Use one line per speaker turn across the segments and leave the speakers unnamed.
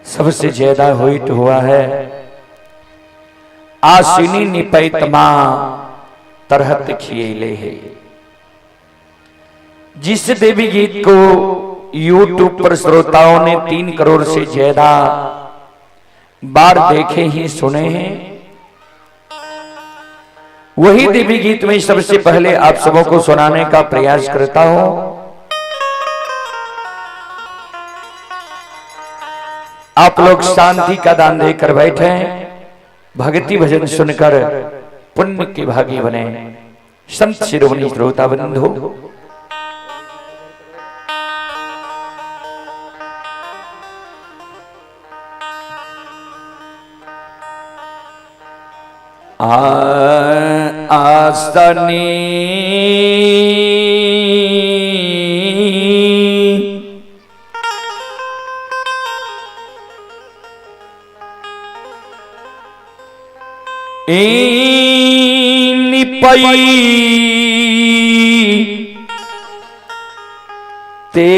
सबसे ज्यादा हिट हुआ है आसिनी निपैत मां तरहत खियले है। जिस देवी गीत को YouTube पर श्रोताओं ने 3 करोड़ से ज्यादा बार देखे ही सुने हैं, वही देवी गीत में सबसे पहले आप सबों को सुनाने का प्रयास करता हूं। आप लोग शांति का दान देकर बैठे, भक्ति भजन सुनकर पुण्य के भागी बने। संत शिरोमणि श्रोता बंधु, आसनी निपई ते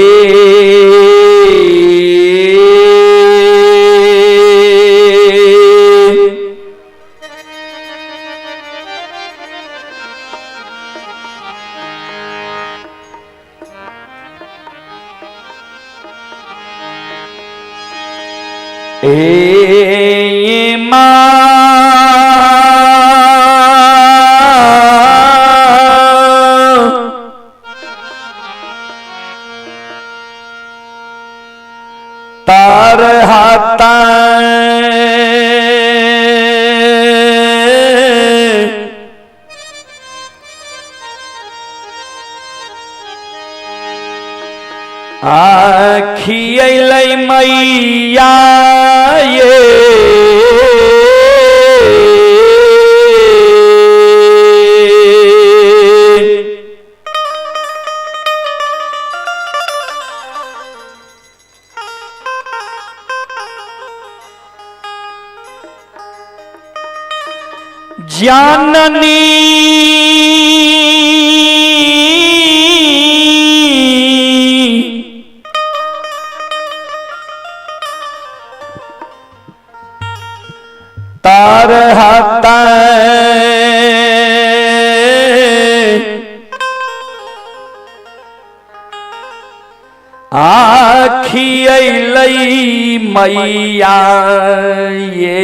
ए मां तार हाथा आखियलै मैया ये जाननी तार हाथा आखियलै मैया ये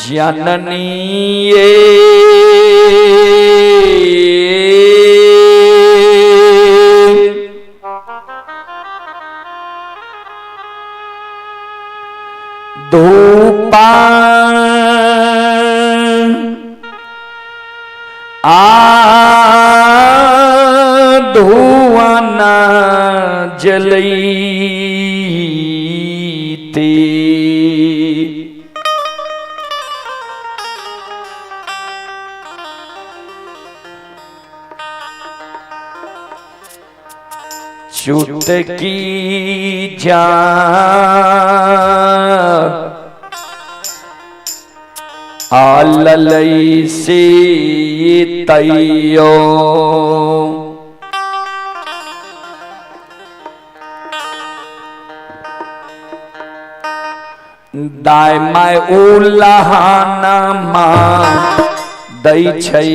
जननी ये धूपा आ धुआना जलईते चुटकी जा आललई से तैयो दाय my उलहाना मां दै छै।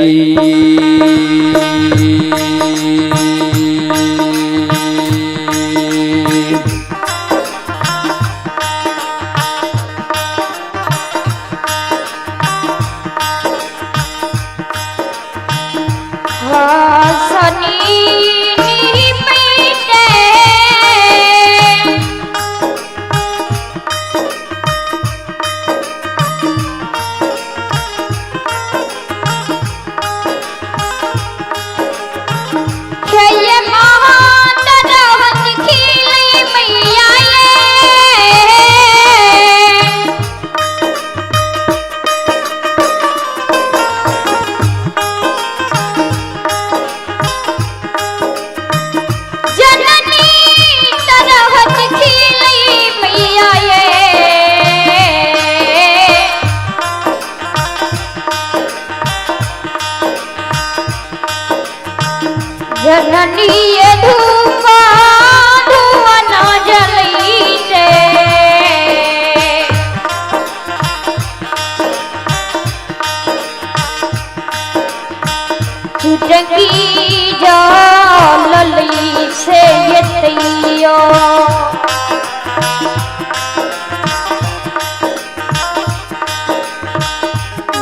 Hey! चुटकी जलली से एतैयो।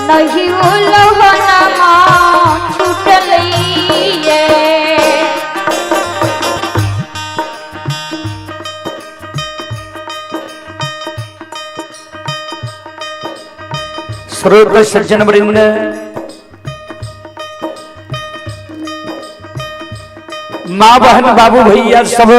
नहीं उलहनमा छूटलिए।
श्रोत सज्जन वृंद, माँ बहन बाबू भैया सब,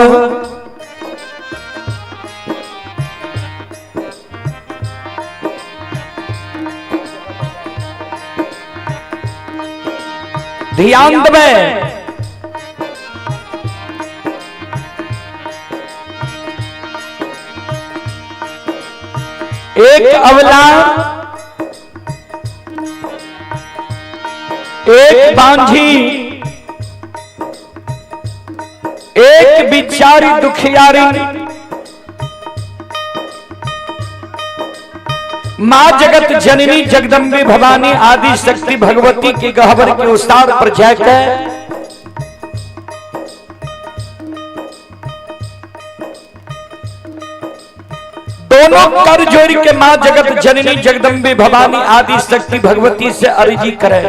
ध्यान देवे। एक अवला, एक बांझी, एक बिचारी दुखियारी मां जगत जननी जगदम्बे भवानी आदि शक्ति भगवती के गहबर के उस्ताद पर जाकर दोनों कर जोड़ के मां जगत जननी जगदम्बे भवानी आदि शक्ति भगवती से अर्जी करे,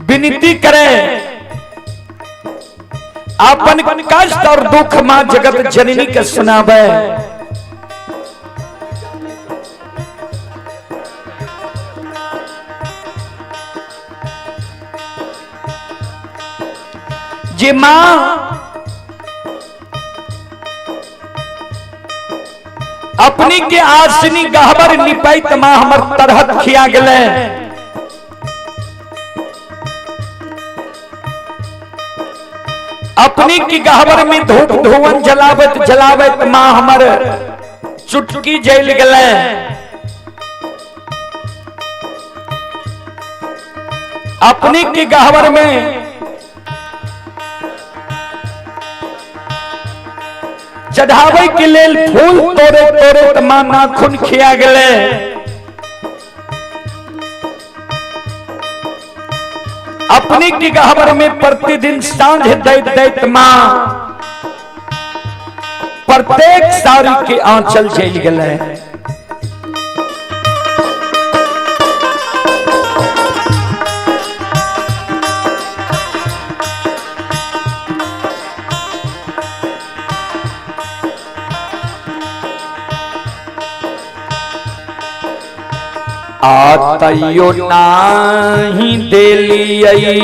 विनती करे, अपन कष्ट और दुख मां जगत जननी के सुनावे। जे मां अपनी के आसनी गहबर निपैत मां हमर तरहत खिया गेले, अपनी की गहबर में धूप धुवन जलावत जलावत मां हमर चुटकी जल गले, अपनी की गहबर में चढ़ावे के लेल फूल तोड़े तोड़े मां नाखून खिया गेले, अपनी की गहबर में प्रतिदिन सांझ दैत दैत मां प्रत्येक साड़ी के आंचल जल गए। आतयो नाही देलियै,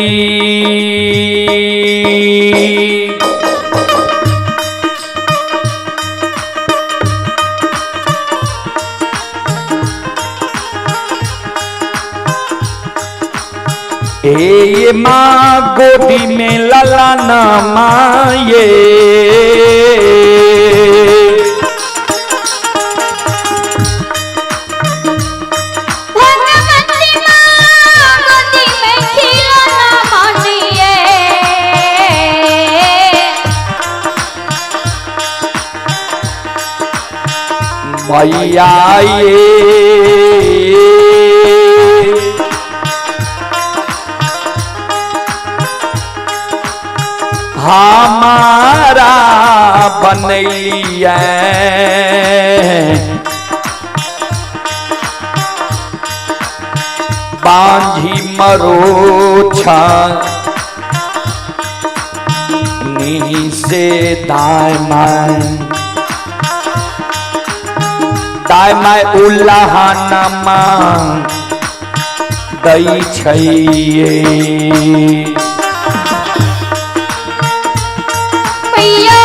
ए माँ गोदी में लला ना माये,
भगवती माँ गोदी में खिलौना मानिए।
मैया ये हमारा बनैलिए, बांझी मरोछा नी से दाय माय, दाय माय उल्लाहनमा दै छैये।
मैया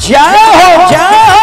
जय हो, जय हो।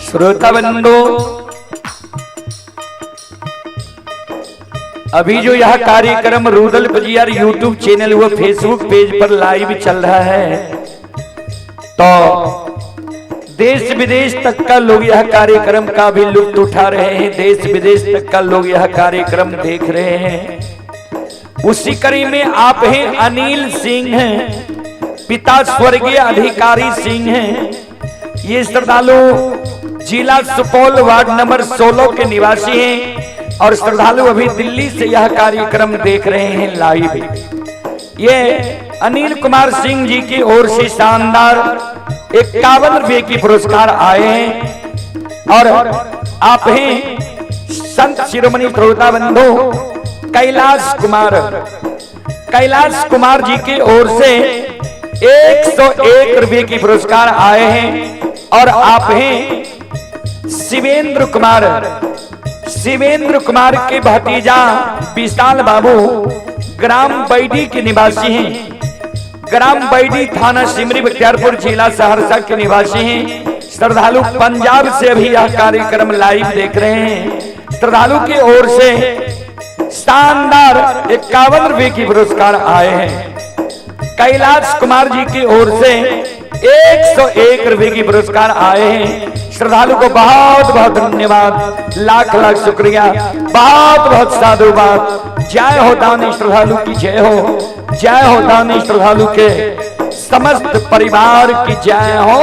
श्रोता बंधु, अभी जो यह कार्यक्रम रूदल पजियार यूट्यूब चैनल व फेसबुक पेज पर लाइव चल रहा है, तो देश विदेश तक का लोग यह कार्यक्रम का भी लुत्फ उठा रहे हैं। देश विदेश तक का लोग यह कार्यक्रम देख रहे हैं। उसी कड़ी में आप हैं अनिल सिंह हैं, पिता स्वर्गीय अधिकारी सिंह हैं। ये श्रद्धालु जिला सुपौल वार्ड नंबर 16 के निवासी हैं और श्रद्धालु अभी दिल्ली से यह कार्यक्रम देख रहे हैं लाइव। ये अनिल कुमार सिंह जी की ओर से शानदार 51 रुपए की पुरस्कार आए हैं। और आप हैं संत शिरोमणि श्रोता बंधु कैलाश कुमार, कैलाश कुमार जी की ओर से 101 रुपए की पुरस्कार आए हैं। और आप हैं शिवेंद्र कुमार, शिवेंद्र कुमार के भतीजा विशाल बाबू ग्राम बैडी के निवासी हैं। ग्राम बैडी थाना सिमरी बख्तियारपुर जिला सहरसा के निवासी हैं। श्रद्धालु पंजाब से अभी यह कार्यक्रम लाइव देख रहे हैं। श्रद्धालु की ओर से शानदार 51 रुपए की पुरस्कार आए हैं। कैलाश कुमार जी की ओर से 101 रुपए की पुरस्कार आए हैं। श्रद्धालु को बहुत बहुत धन्यवाद, लाख लाख शुक्रिया, बहुत बहुत साधुवाद। जय हो दानी श्रद्धालु की जय हो, जय हो दानी श्रद्धालु के समस्त परिवार की जय हो।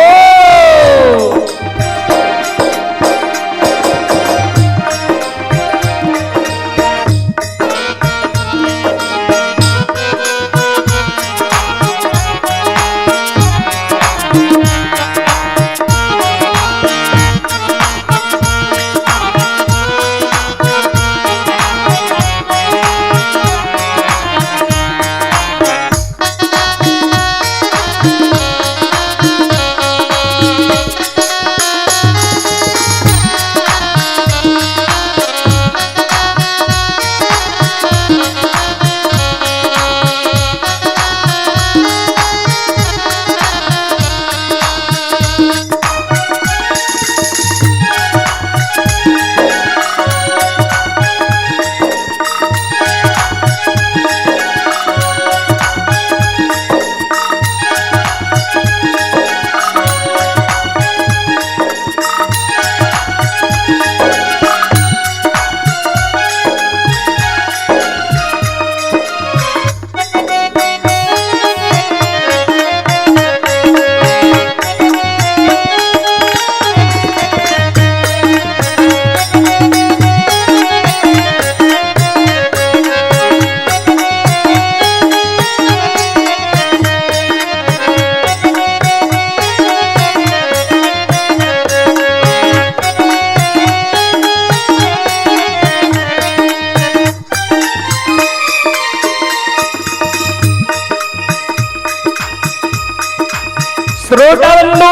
श्रोता बंधु,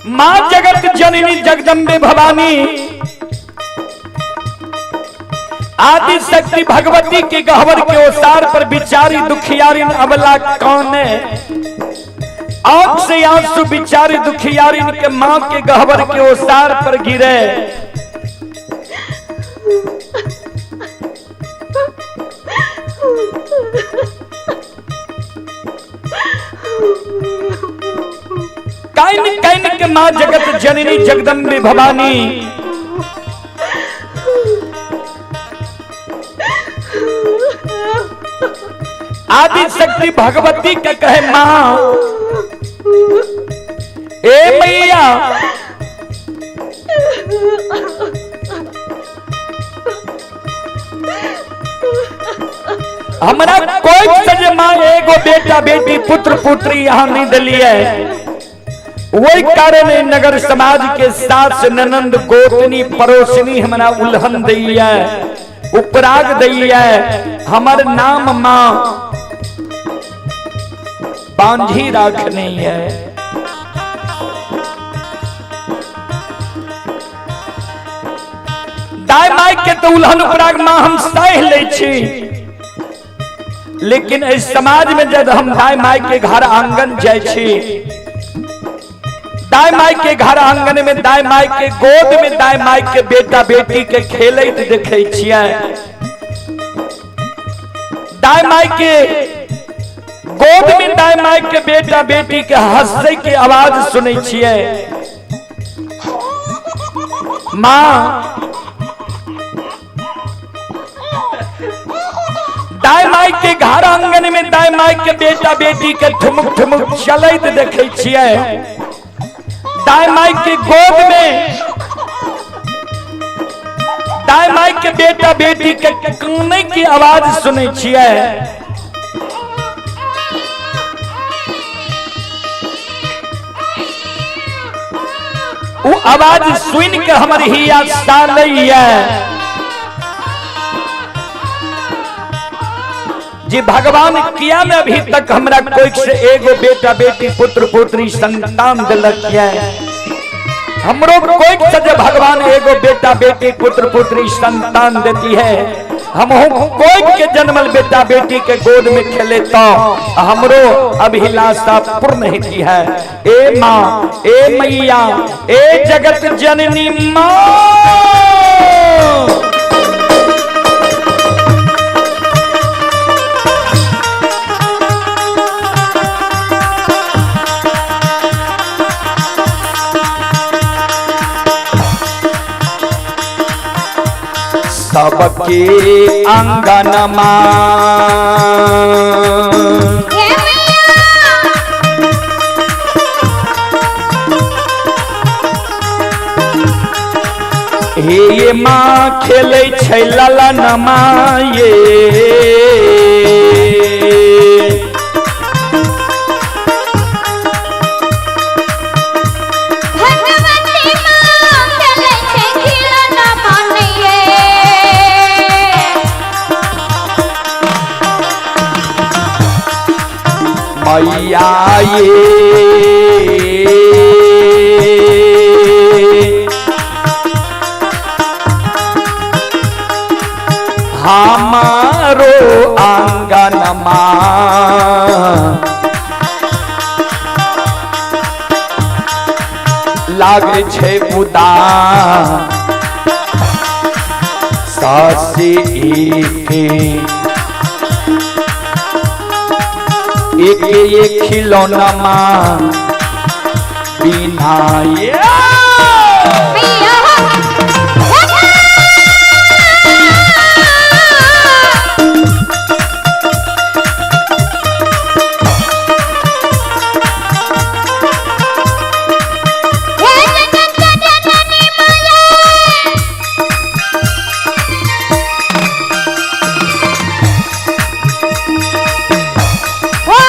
मां जगत जननी जगदम्बे भवानी आदि शक्ति भगवती के गहवर के ओसार पर बिचारी दुखियारिन अबला कौन है। आंख से आंसू बिचारी दुखियारिन के मां के गहवर के ओसार पर गिरे। Can can के मां जगत जननी जगदम्बे भवानी आदि शक्ति भगवती के कहे मां ए मैया, हमरा कोई सजे मां एगो बेटा बेटी पुत्र पुत्री यहां नहीं दिलिए, वही कारण है नगर समाज के सास ननंद गोतनी पड़ोसनी हमरा उल्हन दैया उपराग दैया, हमर नाम मां बांझी राखनी है। दाय my के तो उल्हन उपराग मां हम सह ले छी, लेकिन इस समाज में जब हम दाय my के घर आंगन जाय छी, दाय माई के घर आंगन में दाय माई के गोद में दाय माई के बेटा बेटी के खेलैत देखे छियै, दाय माई के गोद में दाय माई के बेटा बेटी के हंसै के आवाज सुनै छियै। मां दाय माई के घर आंगन में दाय माई के बेटा बेटी के ठुमुक ठुमुक चलैत देखे छियै, दाय माई के गोद में दाय माई के बेटा बेटी के कानै के आवाज सुनै छियै। उ आवाज सुन के हमर हिया सालैया जी भगवान किया में अभी तक हमरा कोई से एगो बेटा बेटी पुत्र पुत्री संतान दिलक है, हमरो कोई से जब भगवान एगो बेटा बेटी पुत्र पुत्री संतान देती है, हम कोई के जन्मल बेटा बेटी के गोद में खेले तो हमरो अभिलाषा पूर्ण होती है। ए माँ, ए मैया, ए जगत जननी माँ, सबके अंगनमा
हे मैया,
हे ये माँ खेलै छै ललनमा ये,
भगवती माँ खेलै छै खिलौना मानिये।
मैया ये हमारो आंगनमा लागे छै उदास सासे एके एक एक खिलौना माँ बिना ये।
मैया, हे जगत जननी माया, हो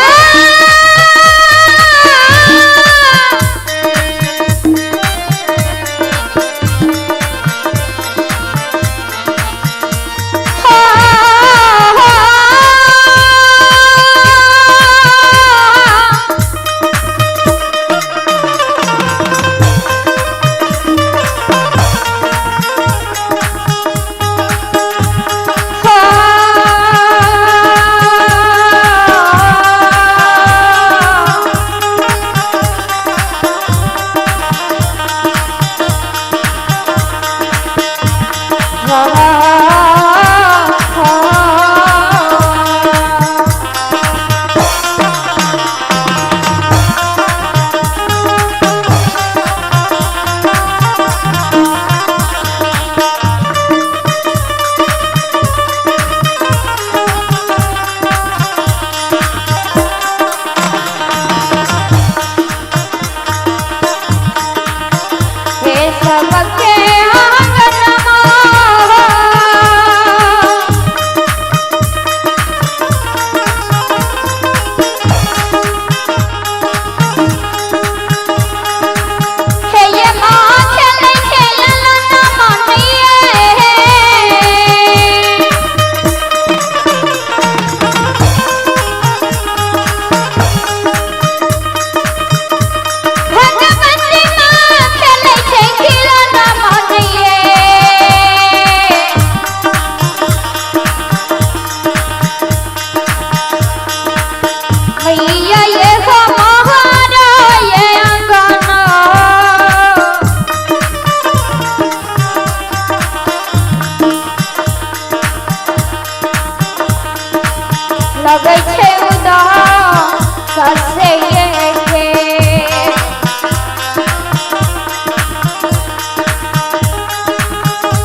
लगै छै उदास से ये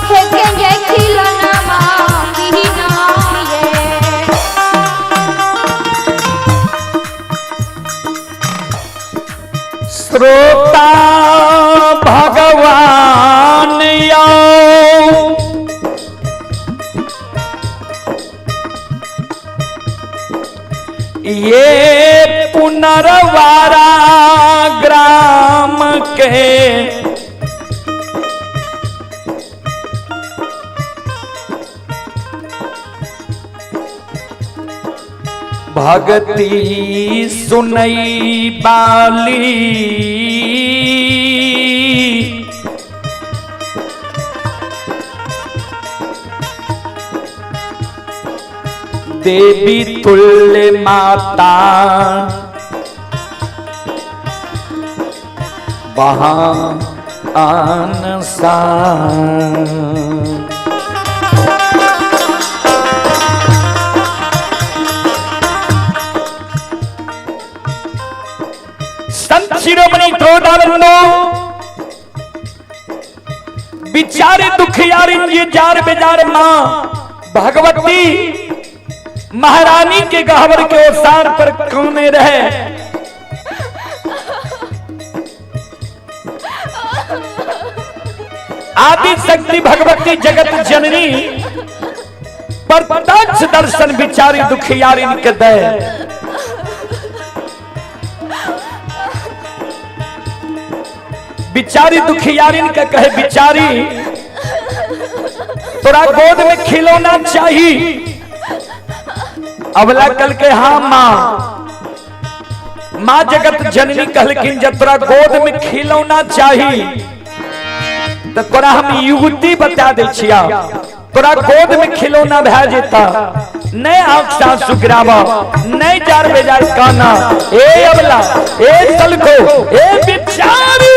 हे के ये खिलौना बिना ये।
श्रोता भगवान आओ, ये पुनर्वारा ग्राम के भगती सुनई बाली, देवी तुल्य माता वहां आन सा। संत शिरोमणि त्रोदानंदो बिचारे दुखियारी ये जार बेजार मां भगवती महारानी के गहवर के ओसार पर कोने रहे। आदि शक्ति भगवती जगत जननी प्रत्यक्ष दर्शन बिचारी दुखियारी के दे। बिचारी दुखियारिन के कहे बिचारी तोरा गोद में खिलौना चाहिए। अबला कल के हाँ माँ, माँ जगत जननी कहलखिन जब तोरा गोद में खिलौना चाहिए तो तोरा हम युवती बता दे छिया, तोरा गोद में खिलौना भै जेता, नहीं आंख सासु गिरावा, नहीं जार बेजार काना। ए अबला, ए सलको, ए बिचारी,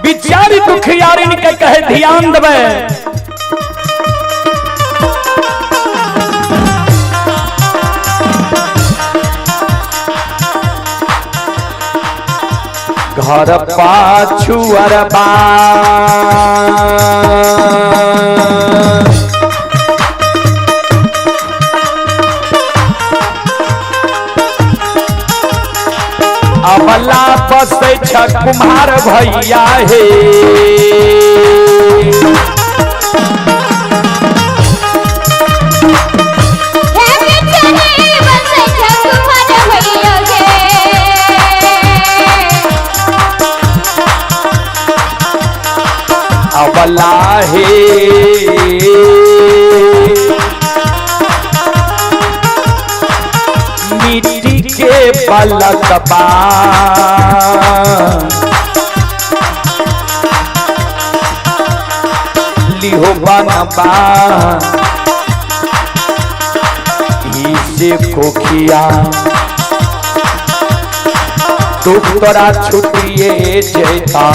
बिचारी दुखियारिन के कहे ध्यान देवे। घर पाछू अरबा अबला बसै छ कुम्हार भैया हे, अबला हे मिट्टी के पलकबा लिहो बनबा से कोखिया दुख तोरा छुटिए जेता।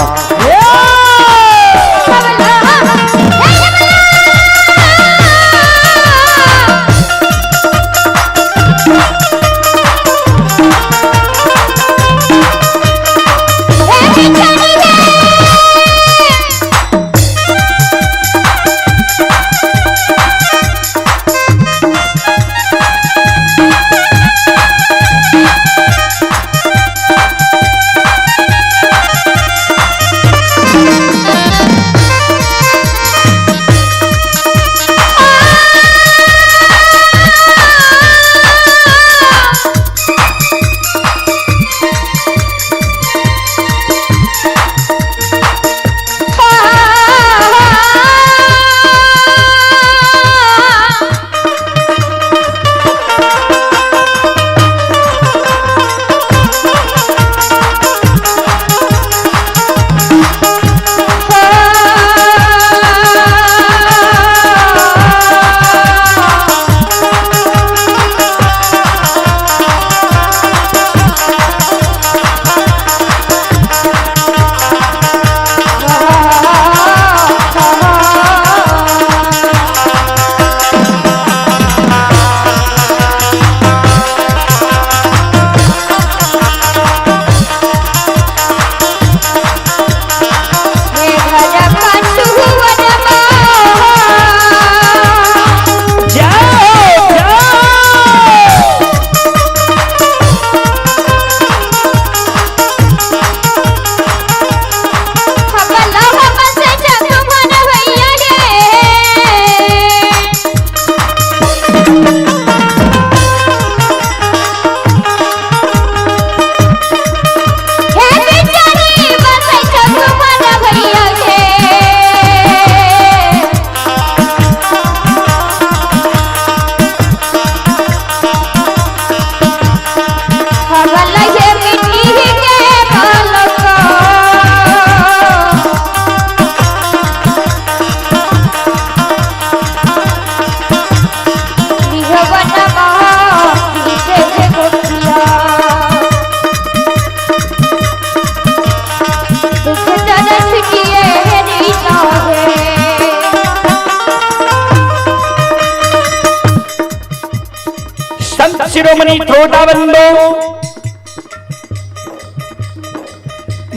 शिरोमणि त्रोटाबंदो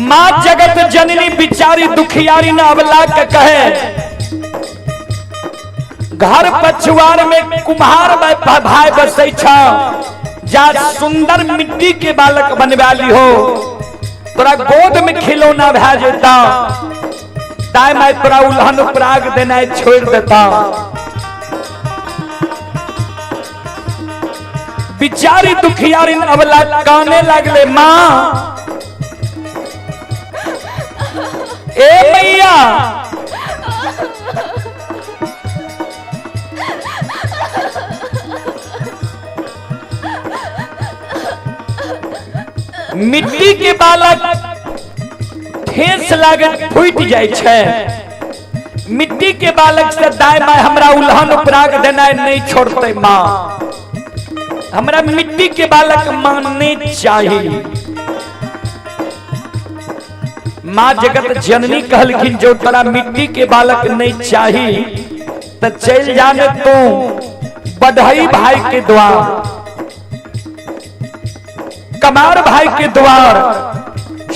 मां जगत जननी बिचारी दुखियारी न अबला के कहे, घर पछुआर में कुम्हार भाई बसै छ, जा सुंदर मिट्टी के बालक बनवाली हो, तोरा गोद में खिलौना भए जेता, ताय my तोरा उल्हन उपराग देनाइ छोड़ देता। बिचारी दुखियारी अबला काने लागले, मां ए मैया मिट्टी के बालक ठेस लागत फूट जाय छै, मिट्टी के बालक से दाय my हमरा उल्हन उपराग देनाइ नहीं छोड़ते मां, हमरा मिट्टी के बालक मानने चाहिए। मां जगत जननी कहलखिन जो तोरा मिट्टी के बालक नहीं चाहिए तो चल जाने तू बढ़ई भाई के द्वार, कमार भाई के द्वार,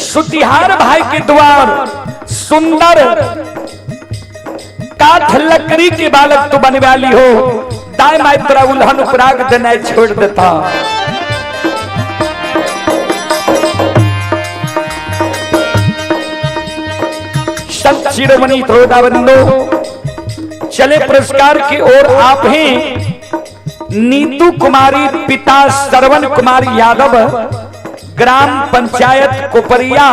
सुतिहार भाई के द्वार, सुंदर काठ लकड़ी के बालक तू बनवाली हो, दाय my तोरा उल्हन उपराग देनाइ छोड़ देता। संत शिरोमणि त्रोटाबंदो चले पुरस्कार की ओर। आप हैं नीतू कुमारी पिता श्रवण कुमार यादव, ग्राम पंचायत कोपरिया,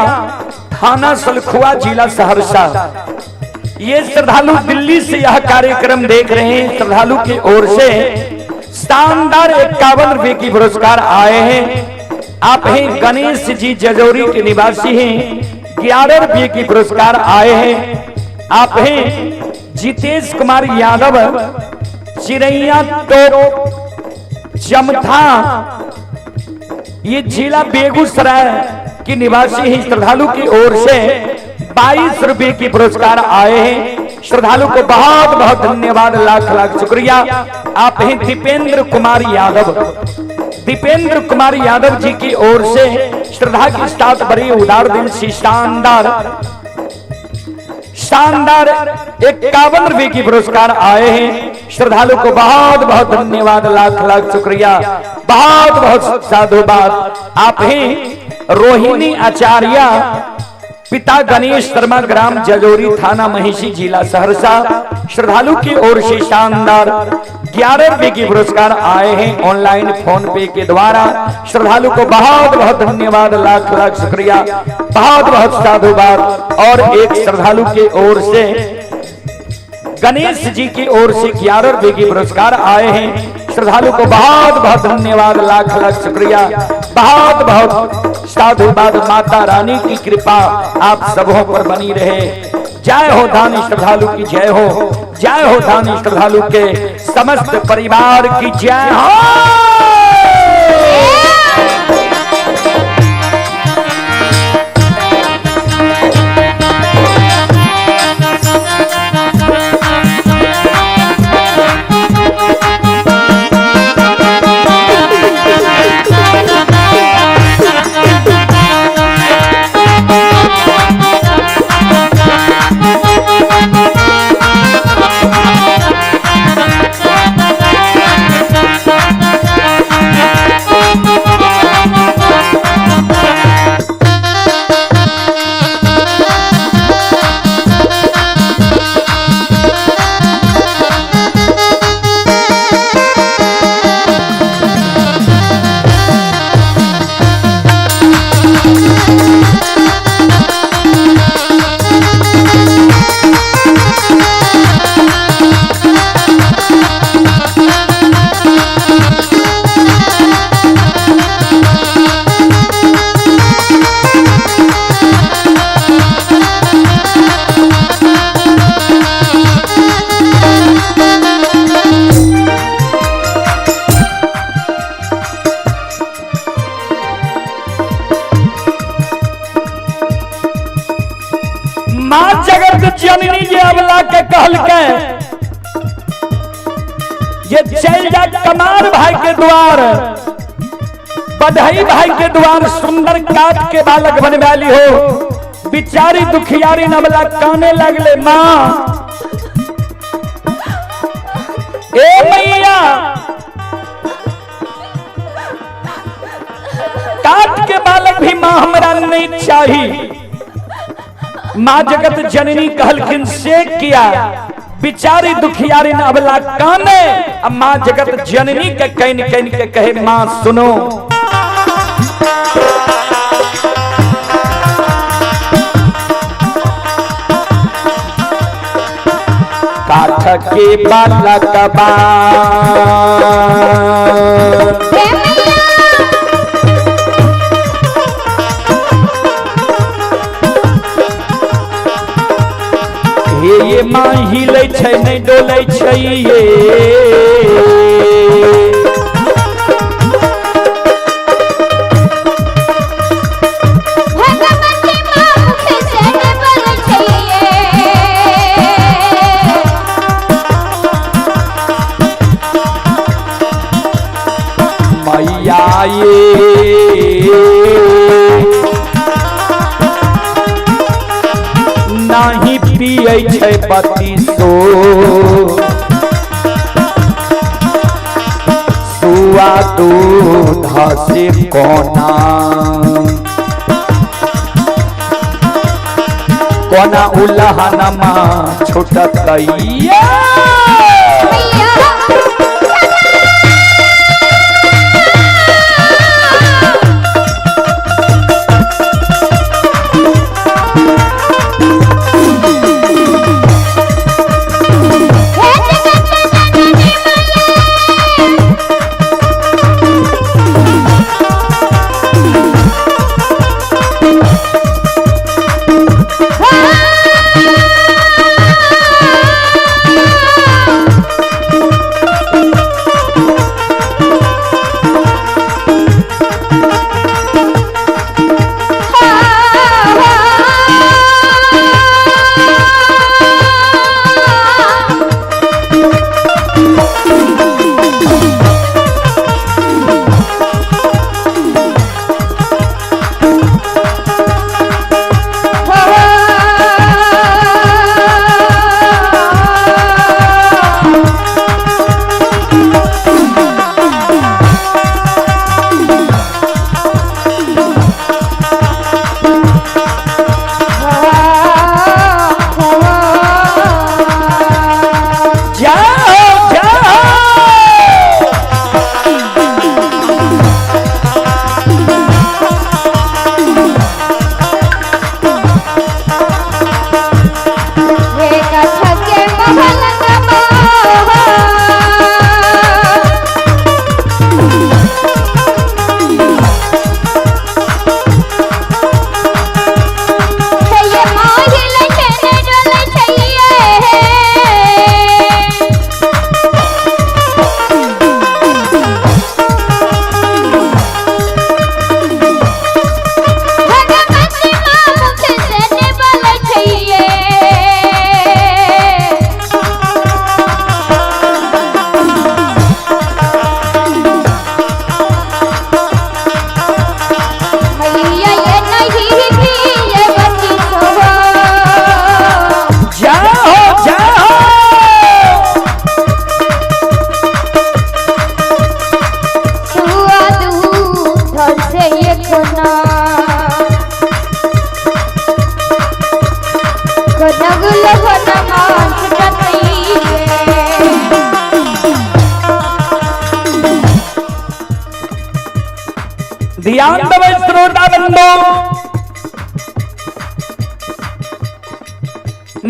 थाना सलखुआ, जिला सहरसा। ये श्रद्धालु दिल्ली से यह कार्यक्रम देख रहे हैं। श्रद्धालु की ओर से शानदार 51 रुपए की पुरस्कार आए हैं। आप हैं गणेश जी जजौरी के निवासी हैं, 11 रुपए की पुरस्कार आए हैं। आप हैं जितेश कुमार यादव चिरैया टोप चमथा, ये जिला बेगूसराय की निवासी ही श्रद्धालु की ओर से 22 रुपए की पुरस्कार आए हैं। श्रद्धालु को बहुत बहुत धन्यवाद, लाख लाख शुक्रिया। आप हैं दीपेंद्र कुमार यादव, दीपेंद्र कुमार यादव जी की ओर से श्रद्धा के साथ बड़ी उदार दिल से शानदार शानदार 51 रुपए की पुरस्कार आए हैं। श्रद्धालु को बहुत बहुत धन्यवाद, लाख लाख शुक्रिया, बहुत बहुत साधुवाद। आप हैं रोहिणी आचार्य, पिता गणेश शर्मा, ग्राम जजोरी, थाना महिषी, जिला सहरसा। श्रद्धालु की ओर से शानदार 11 रुपए की पुरस्कार आए हैं ऑनलाइन फोन पे के द्वारा। श्रद्धालु को बहुत बहुत धन्यवाद, लाख लाख शुक्रिया, बहुत बहुत साधुवाद। और एक श्रद्धालु की ओर से गणेश जी की ओर से 11 रुपए की पुरस्कार आए हैं। श्रद्धालु को बहुत बहुत धन्यवाद, लाख लाख शुक्रिया, बहुत बहुत साधुवाद। माता रानी की कृपा आप सबों पर बनी रहे। जय हो दानी श्रद्धालु की जय हो, जय हो दानी श्रद्धालु के समस्त परिवार की जय हो। मां जगत जननी जे अबला के कहलकै ये चल जा कमार भाई के द्वार, बधाई भाई के द्वार, सुंदर काट के बालक बनवाली हो। बिचारी दुखियारी नबला काने लगले, मां ए मैया काट के बालक भी मां हमरा नहीं चाही। मां जगत जननी कहलखिन से किया, बिचारी दुखियारी न अबला काने। अब मां जगत जननी के can can के कहे मां सुनो, काठ के बालकबा
हे मैया
हे ये मां हिलै छै नहि डोलै छै ये,
भगवती माँ मुख से ने बोलै छैये।
मैया ये नाही पियै छै बत्तीसो सुआ दूध से कोना कोना उलहनमा छुटतैया।
मैया हे जगत जननी मैया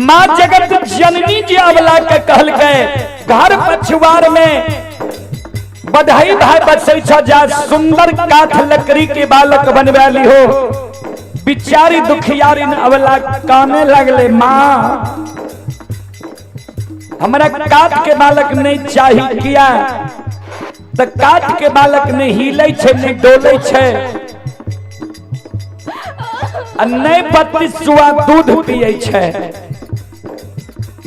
माँ जगत जननी जी अवला के कहलकै घर पछुआर में बधाई भाई बसै छ जा सुंदर काठ लकड़ी के बालक बनवा ली हो। बिचारी दुखियारी अवला काने लगले, माँ हमरा काठ के बालक नहीं चाही। किया त काठ के बालक नहीं हिले छै नहीं डोले छै आ नहीं 32 सुआ दूध पिए छै।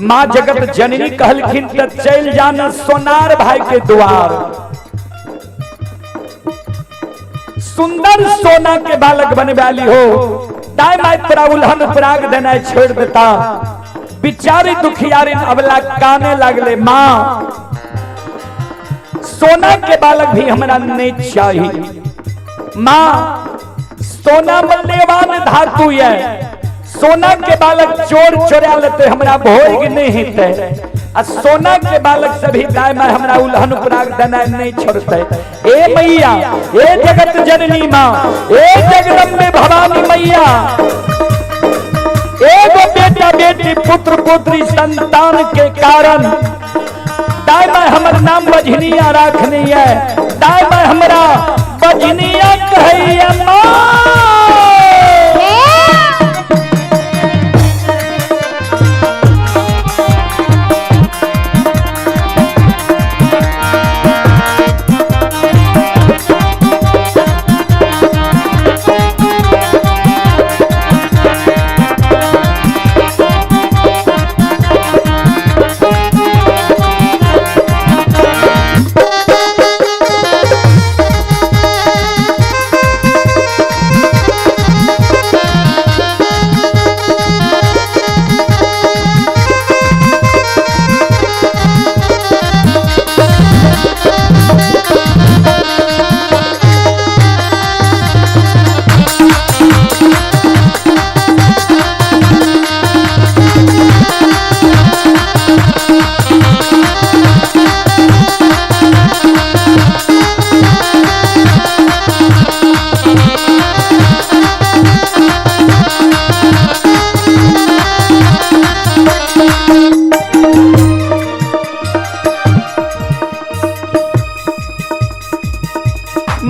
माँ जगत जननी कहलखिन त चल जाना सोनार भाई के द्वार, सुंदर सोना के बालक बनवाली हो। दाई माई तोरा उल्हन पराग देना छोड़ देता। बिचारी दुखियारी अबला काने लगले, माँ सोना के बालक भी हमरा नहीं चाहिए। माँ सोना मूल्यवान धातु है, सोना के बालक चोर चोरा लेते हमरा भोग नहीं हेतै आ सोना के बालक से भी दाय माय हमरा उल्हन पराग देना नहीं छोड़ते। ए मैया, ए जगत जननी माँ, ए जगदम्बे भवानी मैया, एगो बेटा बेटी पुत्र पुत्री संतान के कारण दाय माय हमर नाम बजनिया राखनी है। दाय माय हमरा बजनिया कहैया माँ।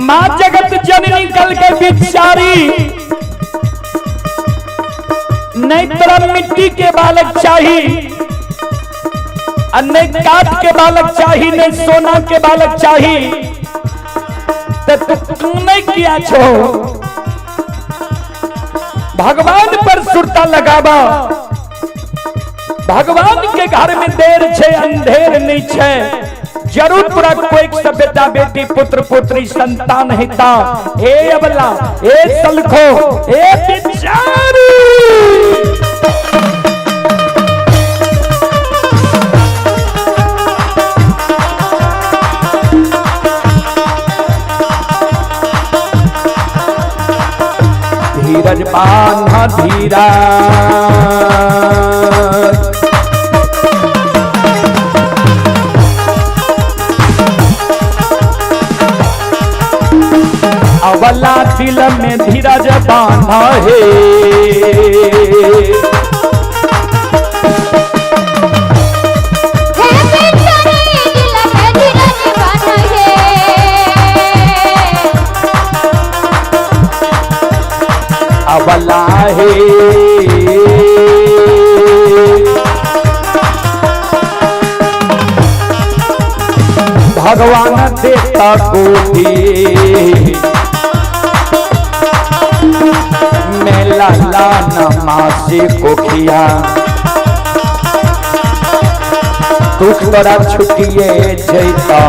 माँ जगत जननी कल के बिचारी नहीं तोरा मिट्टी के बालक चाहिए और नहीं काठ के बालक चाहिए नहीं सोना के बालक चाहिए, तो तू नहीं किया छो। भगवान पर सुरता लगावा, भगवान के घर में देर छे अंधेर नहीं छे। जरूर तोरा कोई सब बेटा बेटी पुत्र पुत्री संतान हेता। हे अबला, हे सलखो, हे बिचारी, धीरज बान्हा धीरा अवला दिल में धीरज बांधा है। अवला है भगवान देता गोदी मेला लाना मासी कोखिया दुख तोरा छुटिए जैता।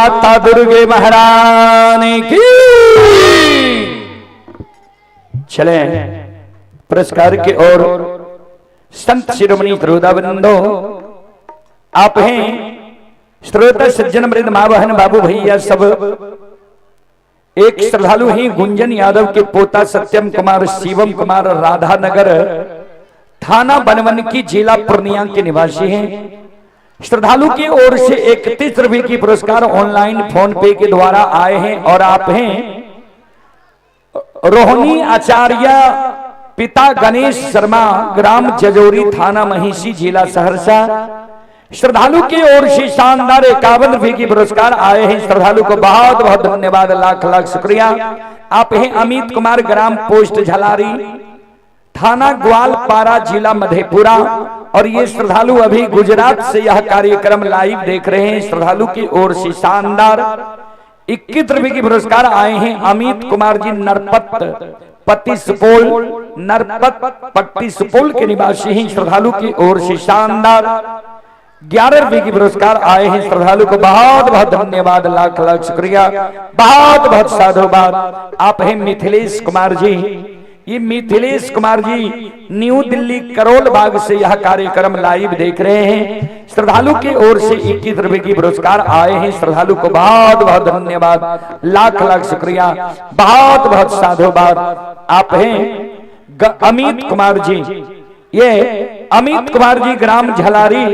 माता दुर्गे महारानी की। चले पुरस्कार के और संत शिरोमणि श्रोता बंधो, आप हैं श्रोता सज्जन मृद माँ बहन बाबू भैया सब। एक श्रद्धालु ही गुंजन यादव के पोता सत्यम कुमार शिवम कुमार राधानगर थाना बनवन की जिला पूर्णिया के निवासी हैं। श्रद्धालु की ओर से 31 रुपए की पुरस्कार ऑनलाइन फोन पे के द्वारा आए हैं। और आप हैं रोहिणी आचार्य पिता गणेश शर्मा ग्राम जजोरी थाना महिषी जिला सहरसा। श्रद्धालु की ओर से शानदार 51 रुपए की पुरस्कार आए हैं। श्रद्धालु को बहुत बहुत धन्यवाद, लाख लाख शुक्रिया। आप हैं अमित कुमार ग्राम पोस्ट झलारी थाना ग्वालपारा जिला मधेपुरा। और ये श्रद्धालु अभी गुजरात से यह कार्यक्रम लाइव देख रहे हैं। श्रद्धालु की ओर से शानदार 21 रुपए की पुरस्कार आए हैं। अमित कुमार जी नरपत पट्टी सुपौल, नरपत पट्टी सुपौल के निवासी हैं। श्रद्धालु की ओर से शानदार 11 रुपए की पुरस्कार आए हैं। श्रद्धालु को बहुत बहुत धन्यवाद, लाख लाख शुक्रिया, बहुत बहुत साधुवाद। आप हैं मिथिलेश कुमार जी, ये मिथिलेश कुमार जी न्यू दिल्ली करोल बाग से यह कार्यक्रम लाइव देख रहे हैं। श्रद्धालु की ओर से 21 रुपए की पुरस्कार आए हैं। श्रद्धालु को बहुत बहुत धन्यवाद, लाख लाख शुक्रिया, बहुत बहुत साधुवाद। आप हैं अमित कुमार जी, ये अमित कुमार जी ग्राम झलारी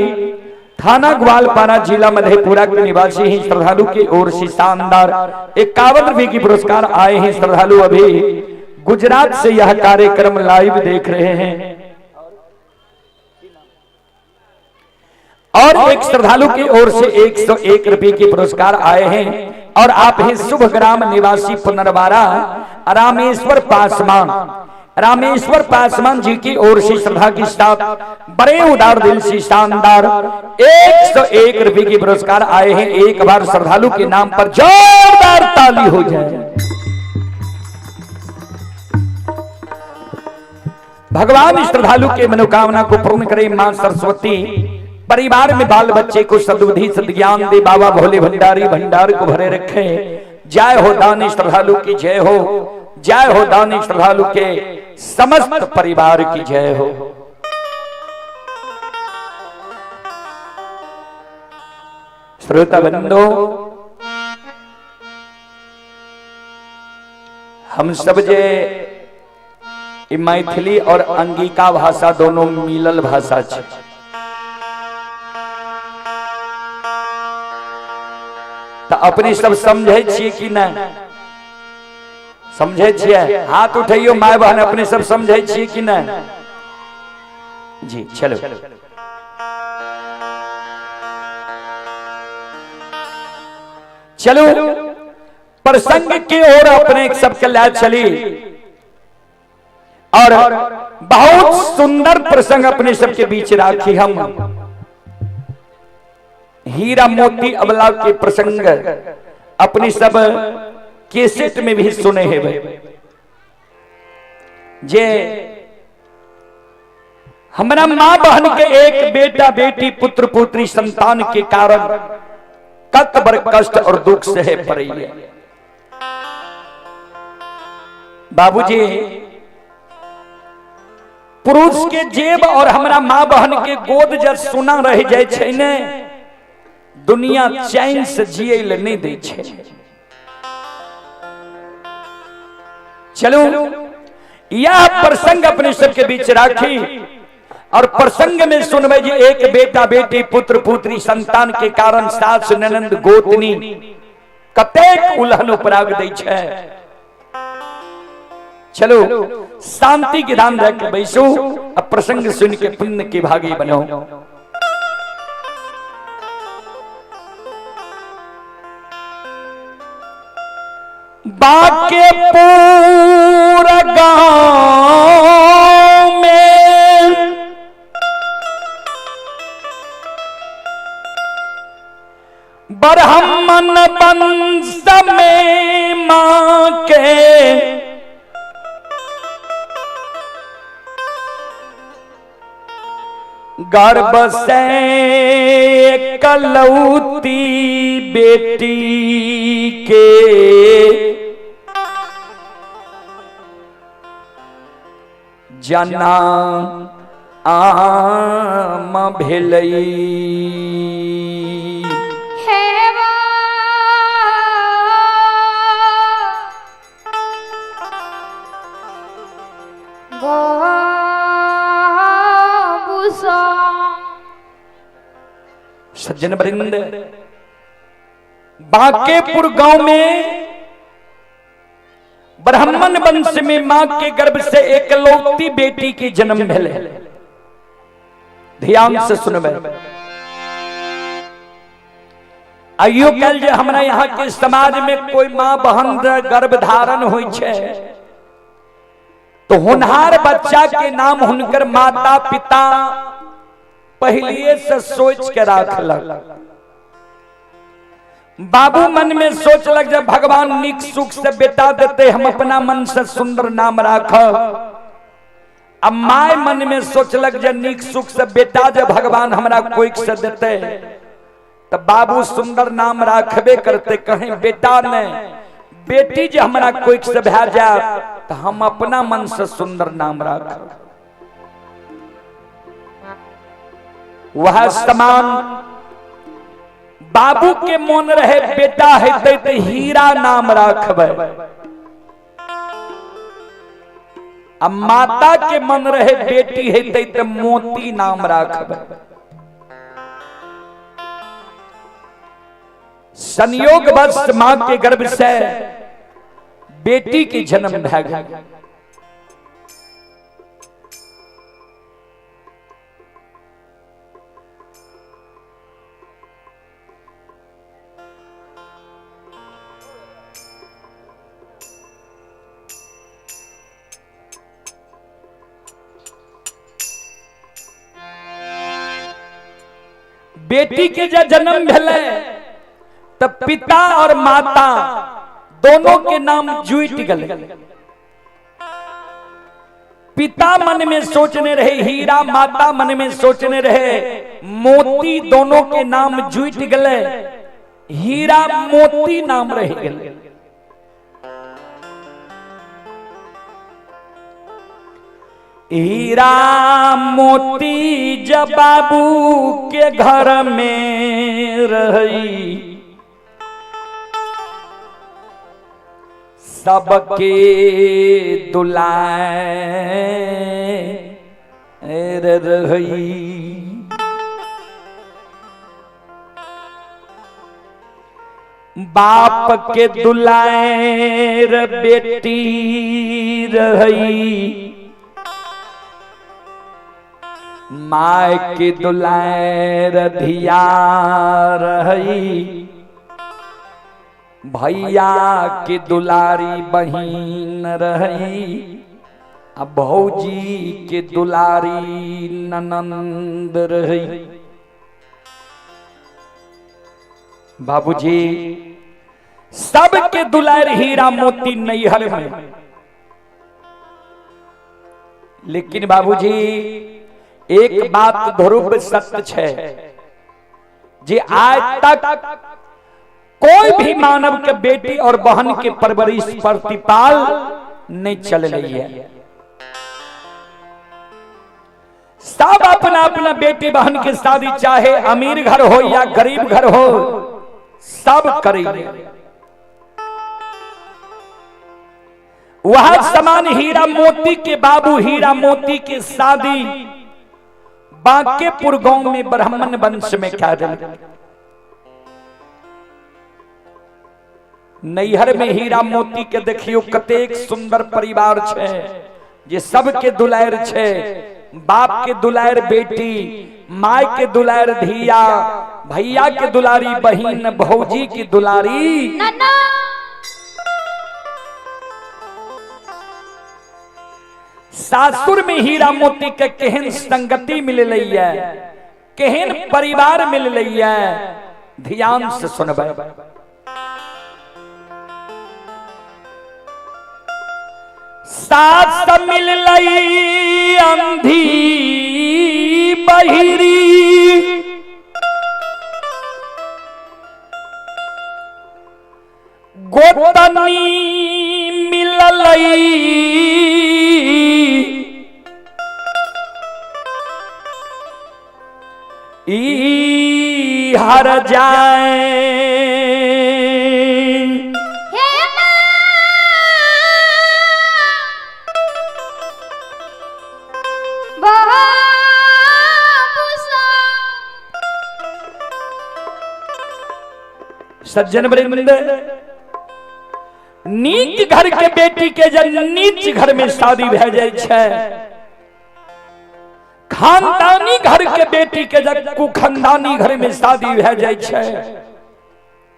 थाना ग्वालपारा जिला मधेपुरा के निवासी हैं। श्रद्धालु की ओर से शानदार 51 रुपए की पुरस्कार आए हैं। श्रद्धालु अभी गुजरात से यह कार्यक्रम लाइव देख रहे हैं। और एक श्रद्धालु की ओर से 101 रुपए के पुरस्कार आए हैं। और आप हैं शुभ ग्राम निवासी पुनर्वारा रामेश्वर पासवान, रामेश्वर पासवान जी की ओर से श्रद्धा के साथ बड़े उदार दिल से शानदार 101 रुपए के पुरस्कार आए हैं। एक बार श्रद्धालु के नाम पर जोरदार ताली हो जाए। भगवान श्रद्धालु के मनोकामना को पूर्ण करे। मां सरस्वती परिवार में बाल बच्चे को सद्बुद्धि सद्ज्ञान दे। बाबा भोले भंडारी भंडार को भरे रखे। जय हो दानी श्रद्धालु की जय हो, जय हो दानी श्रद्धालु के समस्त परिवार की जय हो। श्रोता बंधो, हम सब जे मैथिली और अंगिका भाषा दोनों मिलल भाषा छे। तो अपने सब समझे छियै कि नहीं समझे छियै? हाथ उठैयो my बहन, अपने सब समझे छियै कि नहीं? जी चलो। चलो प्रसंग की ओर अपने सबके लाए चली और बहुत सुंदर प्रसंग अपने सबके बीच राखी। हम हीरा मोती अबला के प्रसंग अपने सब कैसेट में भी सुने हैं जे हमरा मां बहन के एक बेटा बेटी पुत्र पुत्री संतान के कारण कत बर कष्ट और दुख सहे पड़े। बाबूजी पुरुष के जेब और हमरा मां बहन के गोद जब सुना रह जाए छै ने, दुनिया चैन से जिए ले नहीं दै छै। चलो यह प्रसंग अपने सबके बीच राखी और प्रसंग में सुनबे जी एक बेटा बेटी पुत्र पुत्री संतान के कारण सास ननंद गोतनी कतेक उलहन उपराग दै छै। चलो शांति के धाम रख के बैसो, अब प्रसंग सुन के पुण्य के भागी बनो। बाके पूरा गांव में ब्राह्मण वंश में मां के गर्भ से कलौती बेटी के जना आम भेलई।
हेवा बाबूसा।
सज्जन वृंद, बांकेपुर गांव में ब्राह्मण वंश में मां के गर्भ से एकलौती बेटी की जन्म भेले। ध्यान से सुनबे। आइयो कल जे हमरा यहाँ के समाज में कोई मां बहन गर्भ धारण होई छे तो होनहार बच्चा के नाम हुनकर माता पिता पहले से सोच के राखलक। बाबू मन में सोचलक जब भगवान निक सुख से बेटा देते हम अपना मन से सुंदर नाम राखब। अब my मन में सोचलक जे निक सुख से बेटा जब भगवान हमरा कोई से देते तो बाबू सुंदर नाम राखबे करते, कहीं बेटा ने बेटी जे हमरा कोई से भै जाए तो हम अपना मन से सुंदर नाम राखब। वह समान बाबू के मन रहे बेटा हेतै त हीरा नाम राखबै, आ माता के मन रहे बेटी हेतै त मोती नाम राखबै। संयोग बस मां के गर्भ से बेटी के जन्म भै गेल। बेटी के जब जन्म भेले तो पिता और माता दोनों के नाम जुट गए। पिता मन में सोचने रहे हीरा, माता मन में सोचने रहे मोती, दोनों के नाम जुट गए, हीरा मोती नाम रह गए। हीरा मोती जब बाबू के घर में रही सबके दुलार रही। बाप के दुलार बेटी रही, my के दुलार धिया रही, भैया के दुलारी बहिन रही, आ भौजी के दुलारी ननंद रही। बाबूजी सबके दुलार हीरा मोती नैहर में, लेकिन बाबूजी एक बात ध्रुव सत्य है जे आज तक कोई भी मानव के बेटी और बहन के परवरिश प्रतिपाल नहीं चल रही है। सब अपना अपना बेटी बहन के शादी चाहे अमीर घर हो या गरीब घर हो सब करेंगे। वह समान हीरा मोती के बाबू हीरा मोती के शादी बांकेपुर गांव में ब्राह्मण वंश में क्या दिल। नैहर में हीरा मोती के देखियो कतेक सुंदर परिवार छे जे सबके दुलार छे, बाप के दुलार बेटी, my के दुलार धिया, भैया के दुलारी बहिन, भौजी की दुलारी
नन्ना।
सासुर में हीरा मोती के केहन संगति मिल रही है, केहन परिवार मिल रही है, ध्यान से सुनबे। सास मिल रही अंधी बहिरी गोतनी मिललई ई हर जाए।
हे माँ बाबूसा।
सज्जन वृंद, नीक घर के बेटी के जब नीच घर में शादी भए जाय छै, खानदानी घर के बेटी के जब कुखनदानी घर में शादी भए जाय छै,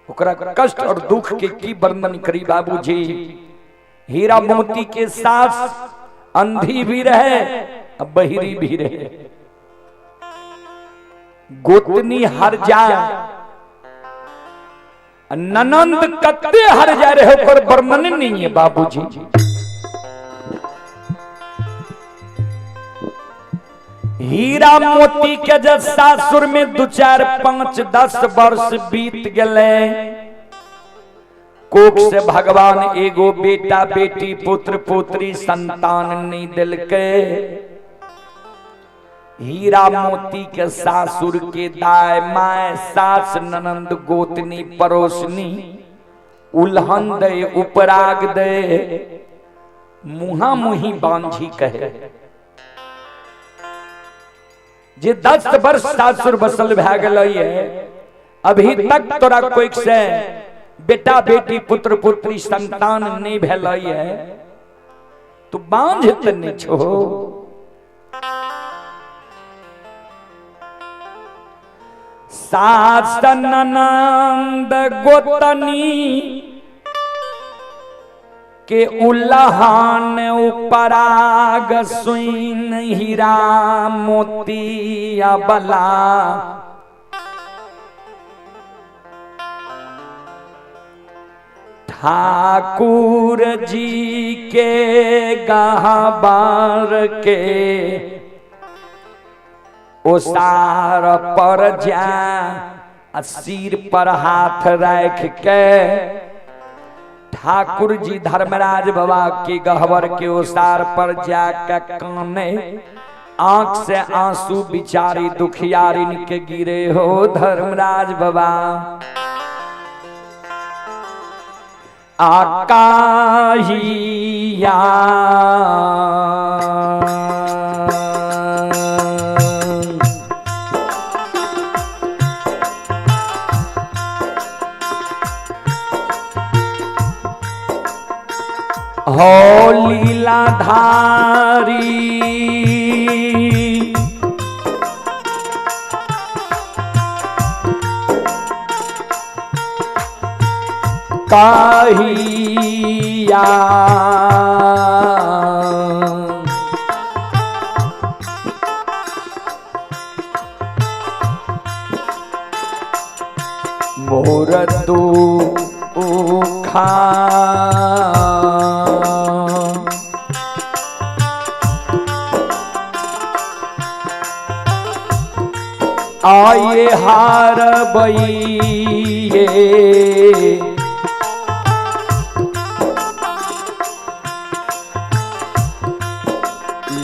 ओकरा कष्ट और दुख के की वर्णन करी बाबूजी। हीरा मोती के सास अंधी भी रहे और बहिरी भी रहे, गोतनी हर जाए, ननंद कत्ते हर जा रहे ओकर वर्णन नहीं है बाबूजी। हीरा मोती के जब सासुर में 2 4 5 10 वर्ष बीत गए, कोख से भगवान एगो बेटा बेटी पुत्र पुत्री संतान नहीं दिलके। हीरा मोती के सासुर के दाय my सास ननंद गोतनी पड़ोसनी उल्हन दे उपराग दे मुहा मुही बांझी कहे। जे 10 वर्ष सासुर बसल भए गेलै है, अभी तक तोरा कोई से बेटा बेटी पुत्र पुत्री संतान नहीं भेलै है, तू बांझ त नहीं छो। सास ननंद गोतनी के उल्हान उपराग सुन हीरा मोती अबला ठाकुर जी के गहबर के ओसार पर जा आ सिर पर हाथ रख के ठाकुर जी धर्मराज बाबा के गहबर के ओसार पर जाके काने, आंख से आंसू बिचारी दुखियारिन के गिरे हो धर्मराज बाबा। आकाहिया हो लीलाधारी काहिया मोर दुखा आये हार बइये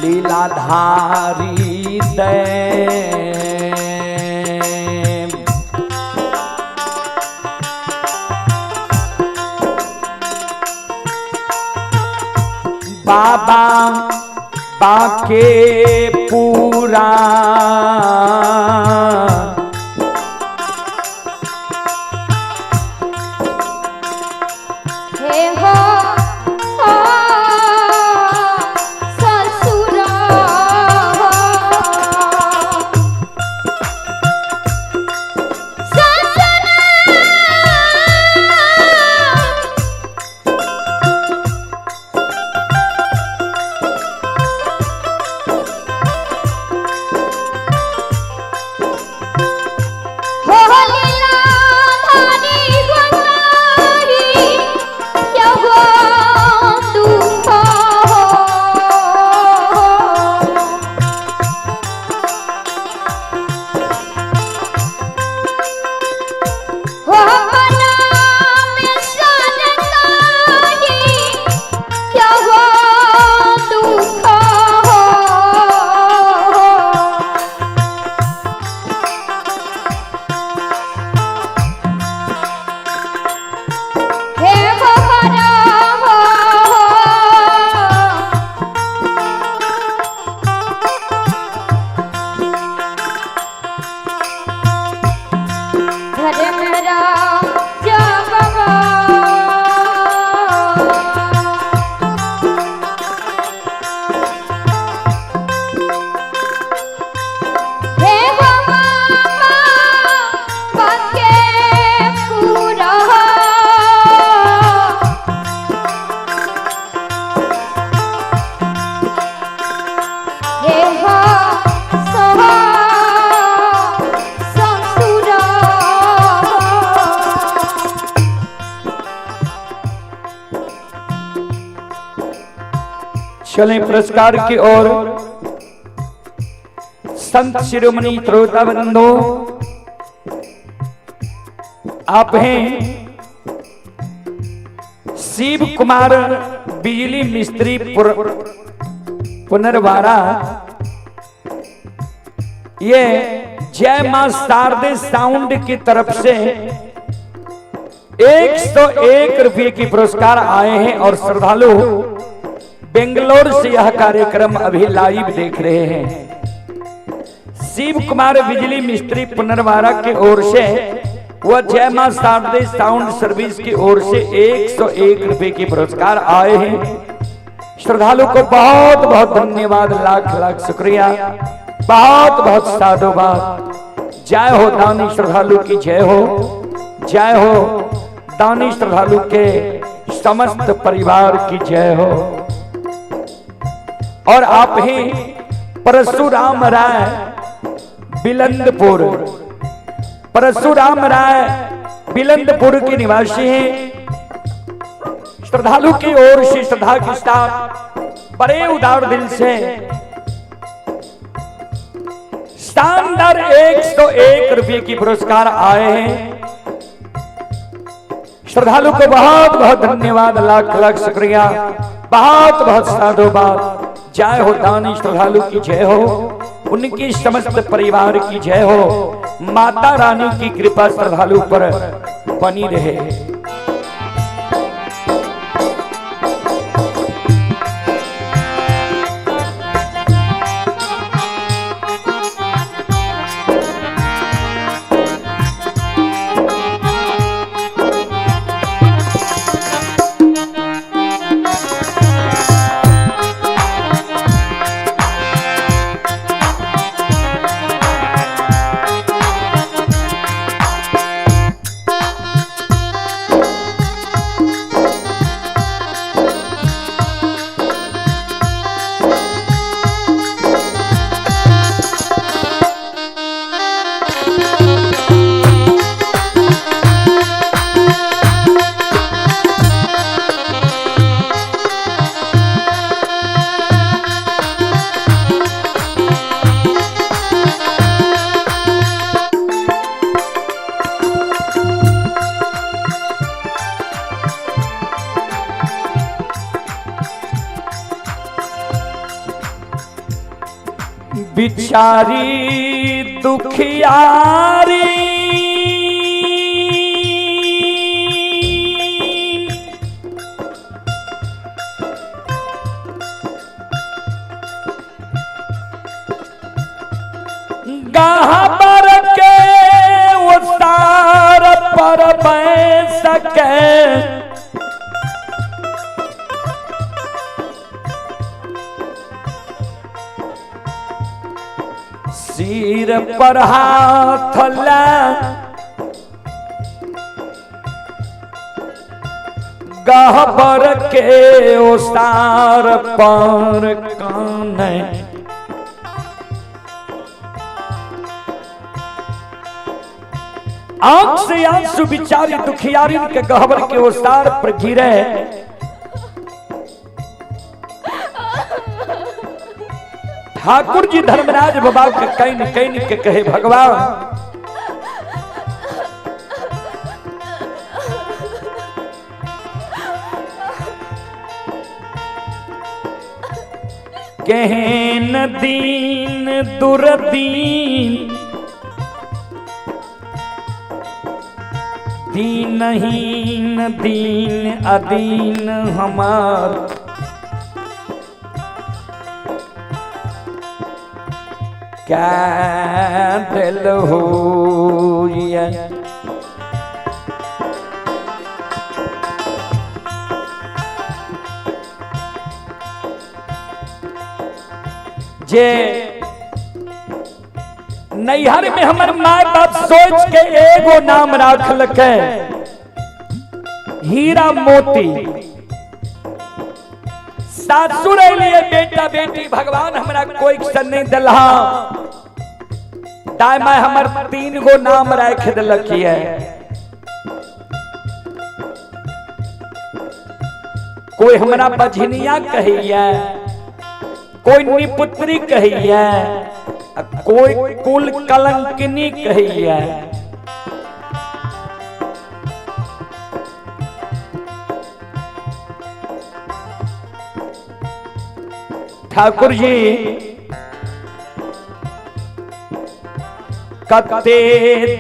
लीलाधारी दे बाबा बाके पूरा
हे हो हो ससुरा हो ससुरा।
चले पुरस्कार की ओर। संत शिरोमणि श्रोता बंधु, आप हैं शिव कुमार बिजली मिस्त्री पुनरवारा, ये जय मां शारदे साउंड की तरफ से 101 रुपये की पुरस्कार आए हैं और श्रद्धालु बेंगलोर से यह कार्यक्रम अभी लाइव देख रहे हैं। शिव कुमार बिजली मिस्त्री पुनर्वारा की ओर से वह जय मां शारदे साउंड सर्विस की ओर से 101 रुपए के पुरस्कार आए हैं। श्रद्धालु को बहुत बहुत धन्यवाद, लाख लाख शुक्रिया, बहुत बहुत साधुवाद। जय हो दानी श्रद्धालु की जय हो, जय हो दानी श्रद्धालु के समस्त परिवार की जय हो। और आप ही परशुराम राय बिलंदपुर, परशुराम राय बिलंदपुर के निवासी हैं। श्रद्धालु की ओर से श्रद्धा के साथ बड़े उदार दिल से शानदार 101 रुपए की पुरस्कार आए हैं। श्रद्धालु को बहुत बहुत धन्यवाद, लाख लाख शुक्रिया, बहुत बहुत साधुवाद। जय हो दानी श्रद्धालु की जय हो, उनकी समस्त परिवार की जय हो। माता रानी की कृपा श्रद्धालु पर बनी रहे। बिचारी दुखियारी गहबर के उतार पर सके, सिर पर हाथ ला गहबर के ओसार पर कान। आंख से आंसू बिचारी दुखियारी के गहबर के ओसार पर गिरे। ठाकुर जी धर्मराज बाबा के can can के कहे, भगवान केहन दीन दुर्दीन, दीनहीन दीन अदीन हमार, क्या दिल हो। जे नैहर में हमर माय बाप सोच के एगो नाम राखलक हीरा मोती, सासुर लिए बेटा बेटी भगवान हमरा कोई क्षण नहीं दिलहा, दाय my हमर 3 गो नाम राख दिलक है। कोई हमरा बझनिया कहिया, कोई निपुत्री कहैया आ कोई कुल कलंकिनी कहैया। ठाकुर जी कते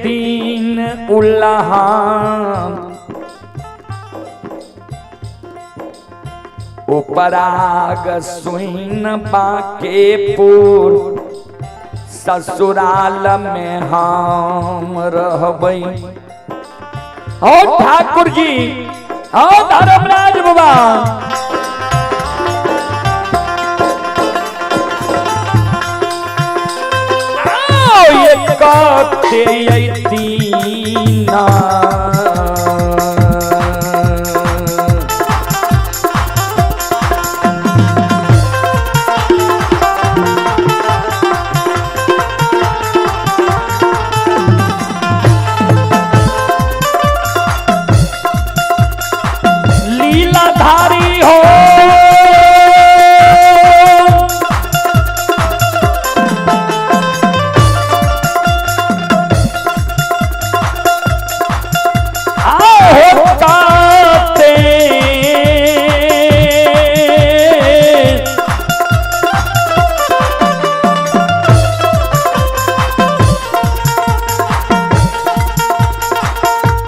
दिन उल्हान उपराग सुन बाकेपुर ससुराल में हम रहबै। ओ ठाकुर जी, ओ धर्मराज बाबा, आओ ये कते अइतीना। लीलाधारी हो आओ काते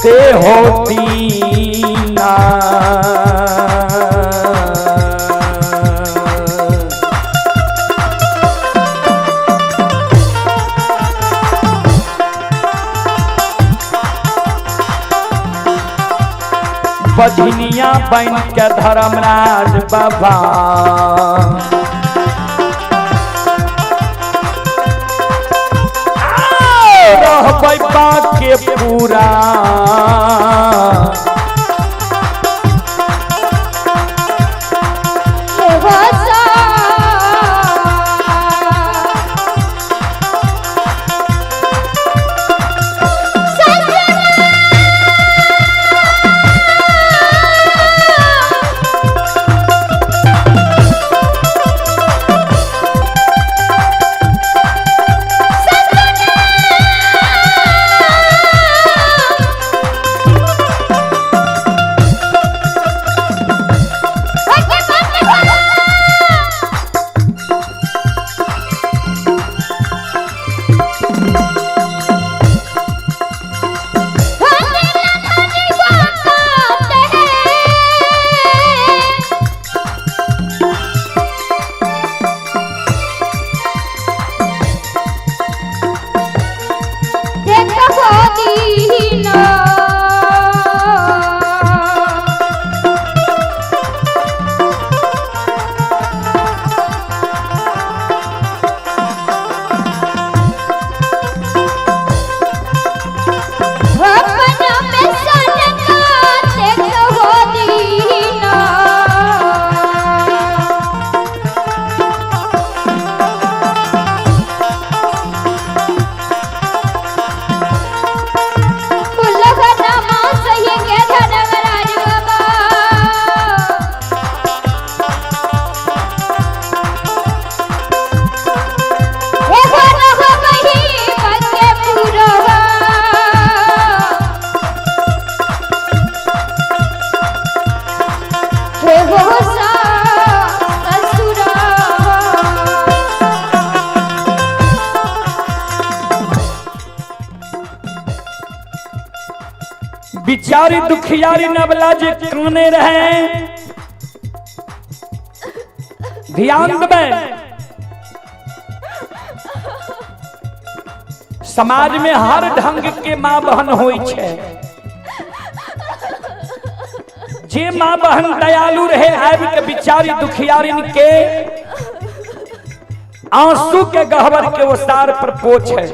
ते होती ना। बझनिया बन के धर्मराज बाबा रहबै बाके पूरा। बिचारी दुखियारी नवला जे काने रहे, ध्यान देबै। समाज में हर ढंग के माँ बहन होई छै। जे माँ बहन दयालु रहे आबि के बिचारी दुखियारिन के आंसू के गहवर के ओसार पर पोछे।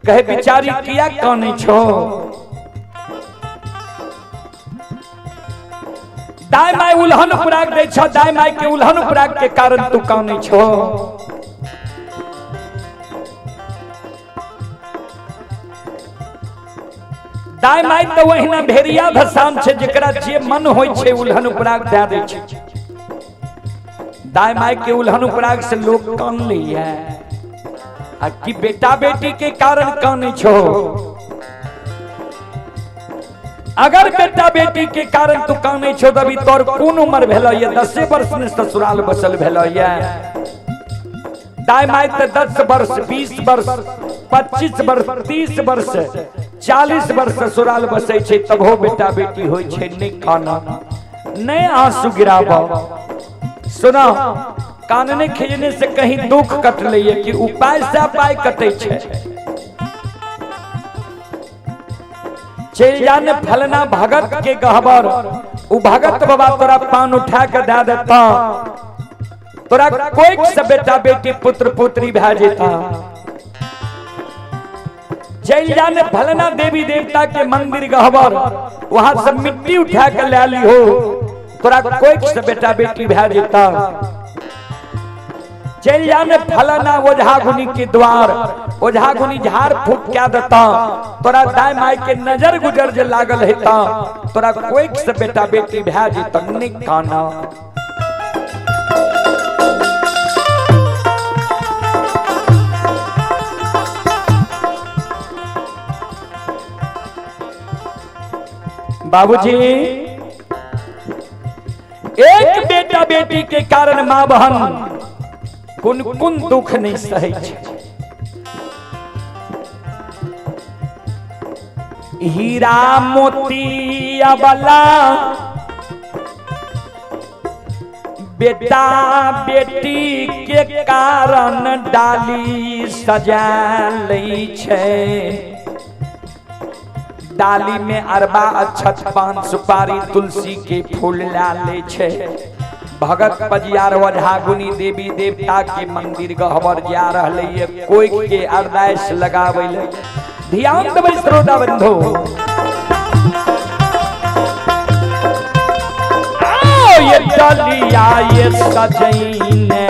कहे बिचारी किया कानै छो? दाय my उल्हन उपराग दै छो, दाय my के उल्हन उपराग के कारण तू कानै छो। दाय my तऽ ओहिना भेड़िया धसान छै, जेकरा जे मन होइ छै उल्हन उपराग दए दै छै। दाय my के उल्हन उपराग से लोग कान लैया, आ कि बेटा बेटी के कारण कानै छो? अगर बेटा बेटी के कारण तू कानै छो, तभी तोर कोन उम्र भेल ये? 10 वर्ष में ससुराल बसल भेल ये। दाय my तऽ 10 वर्ष, 20 वर्ष, 25 वर्ष, 30 वर्ष, 40 वर्ष ससुराल बसै छै, तबो बेटा बेटी होइ छै। नहि काना, नहि आंसू गिराब। सुनो, कानने खिजने से कहीं दुख कटलै कि उपाय से अपाय कटै छै। चलि जा ने फलना भगत के गहबर, उ भगत बाबा तोरा पान उठा के दए देता, तोरा कोई से बेटा बेटी पुत्र पुत्री भए जेता। चलि जा ने फलना देवी देवता के मंदिर गहबर, वहां से मिट्टी उठा के ले लिहो, तोरा कोई से बेटा बेटी भए जेता। चलि जा ने फलाना ओझा गुनी के द्वार, ओझा गुनी झाड़ फूक क्या देता, तोरा दाय my के नजर गुजर जे लागल हेता, तोरा कोई से बेटा बेटी भए जेता। नहि काना। बाबूजी, एक बेटा बेटी के कारण माँ बहन कुन कुन दुख नहीं सहे छै। हीरा मोती अबला बेटा बेटी के कारण डाली सजा लै छै। डाली में अरबा अक्षत पान सुपारी तुलसी के फूल ला ले छै। भगत पजियार ओझा गुनी देवी देवता के मंदिर गहबर जा रहले ये कोई के अरदास लगावे ले। ध्यान देबै श्रोता बंधु। आओ ये डलिया ये सजैने,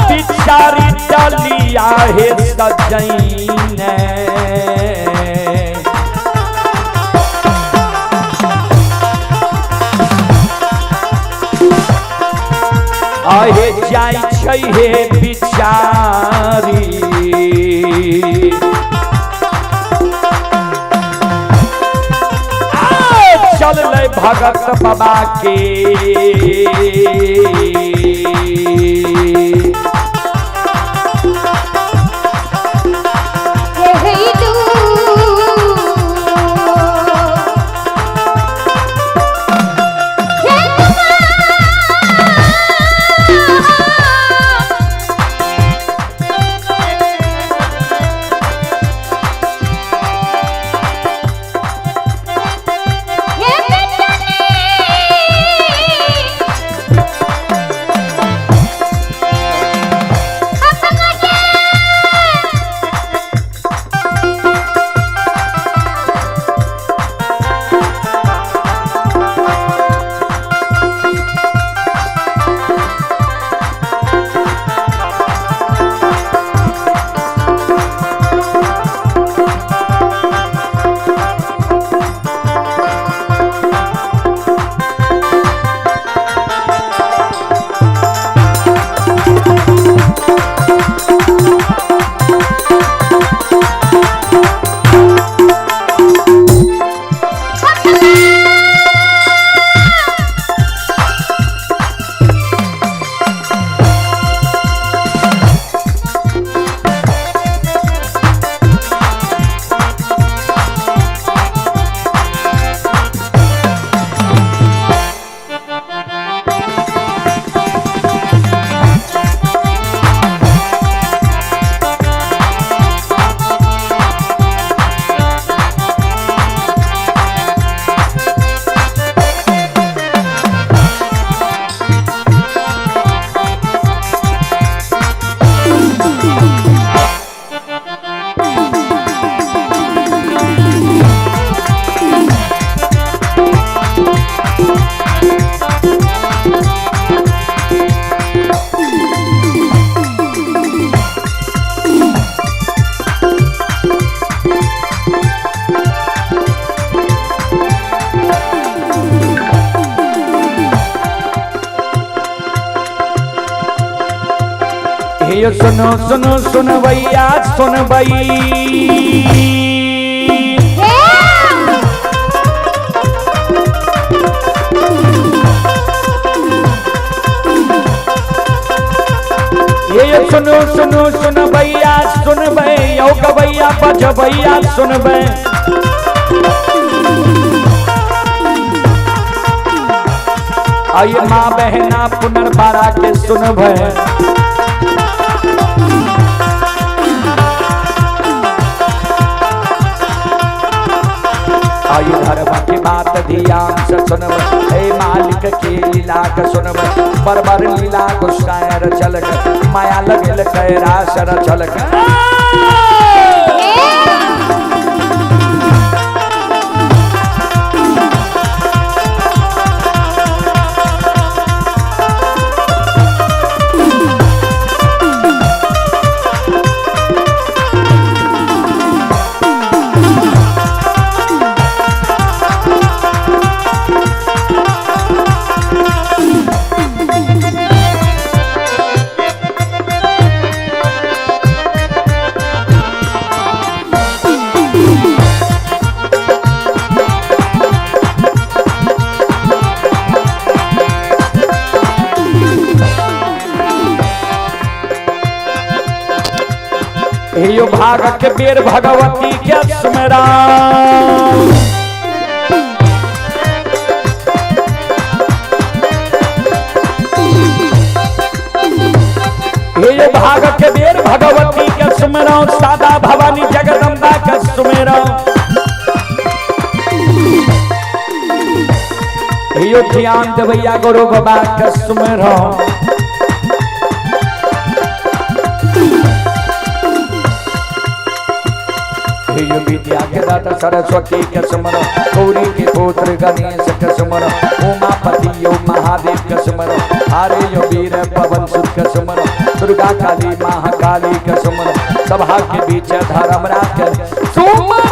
बिचारी डलिया हे सजैने, आहे जाइ छै हे बिचारी। चललै भगत बाबा के, हे सुनो सुनो सुनबैया सुनबई। ये सुनो सुनो सुनबैया सुनबै, यौ गबैया बजबैया सुनबै। आइए माँ बहना पुनर्बारा के सुनबै। आइए धर्म की बात ध्यान से सुनबै, हे मालिक के लीला के सुनबै। बरबर लीला गुस्साएर चलक, माया लगल कैरास रचलक। यो भाग के बेर भगवती के सुमरा। हे भाग के बेर भगवती के सुमरा, सादा भवानी जगदम्बा के सुमेरा। यो ध्यान देवैया गुरु बाबा के सुमेरा। विद्या के दाता सरस्वती के सुमरो, गौरी के पुत्र गणेश के सुमरो, उमापति यो महादेव के सुमरो, हरे यो वीर पवन सुत के सुमरो, दुर्गा काली महाकाली के सुमरो, सभा के बीच धर्मराज के सुमरो।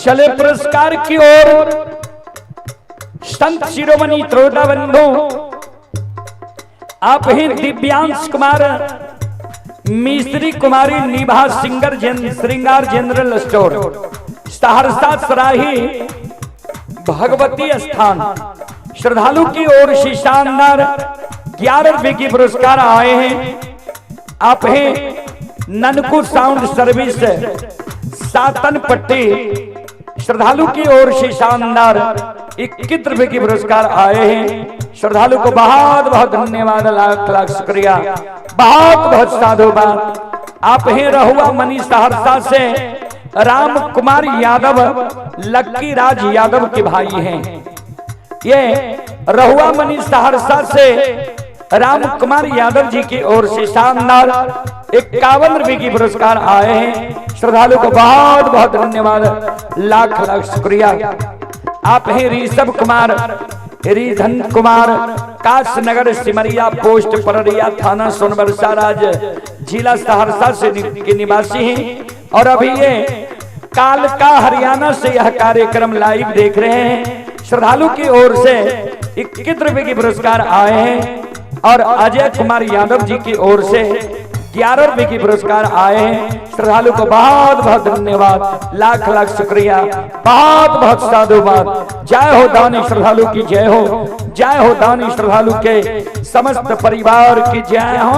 चले पुरस्कार की ओर। संत शिरोमणि त्रोटा बंधु आप ही दिव्यांश कुमार मिस्त्री कुमारी निभा सिंगर श्रृंगार जनरल स्टोर सहरसा सराही भगवती स्थान श्रद्धालु की ओर से शानदार 11 रुपए की पुरस्कार आए हैं। आप हैं ननकू साउंड सर्विस सातन पट्टी श्रद्धालु की ओर से शानदार 21 रुपए की पुरस्कार आए हैं। श्रद्धालु को बहुत बहुत धन्यवाद, लाख लाख शुक्रिया, बहुत बहुत साधुवाद। आप हैं रहुआ मनी सहरसा से राम कुमार यादव लक्की राज यादव के भाई हैं। ये रहुआ मनी सहरसा से राम कुमार यादव जी की ओर से शानदार 51 रुपए की पुरस्कार आए हैं। श्रद्धालु को बहुत बहुत धन्यवाद, लाख लाख शुक्रिया। आप हैं ऋषभ कुमार रिधन कुमार काशनगर सिमरिया पोस्ट पररिया थाना सोनबरसा राज जिला सहरसा से के निवासी हैं और अभी ये कालका हरियाणा से यह कार्यक्रम लाइव देख रहे हैं। श्रद्धालु की ओर से 21 रुपए के पुरस्कार आए हैं और अजय कुमार यादव जी की ओर से 11 रुपए के पुरस्कार आए हैं। श्रद्धालु को बहुत बहुत धन्यवाद, लाख लाख शुक्रिया, बहुत बहुत साधुवाद। जय हो दानी श्रद्धालु की जय हो, जय हो दानी श्रद्धालु के समस्त परिवार की जय हो।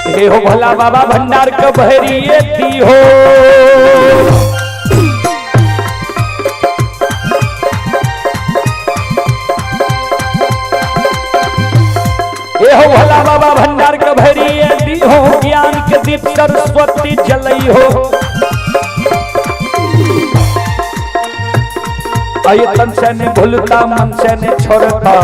हे हो भोला बाबा भंडार कबहरिए दी हो। हे हो भोला बाबा भंडार कबहरिए दी हो, ज्ञान के दीप सरस्वती जलई हो। अय तन से ने भूलता मन से ने छोड़ता,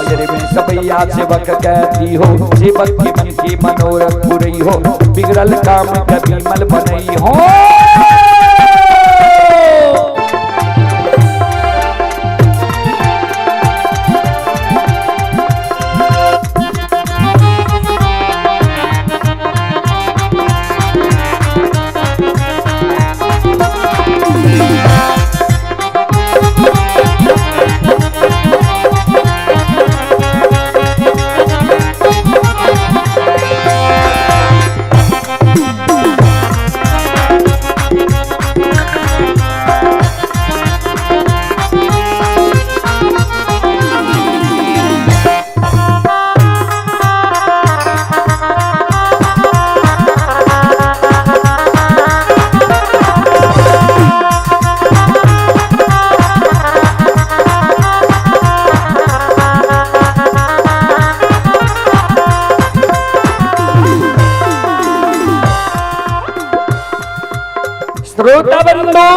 सिर में सबैया सेवक कहती हो, सेवक के मन की मनोरथ पुरई हो, बिगड़ल काम कभी मल बनई हो। श्रोता बंधु,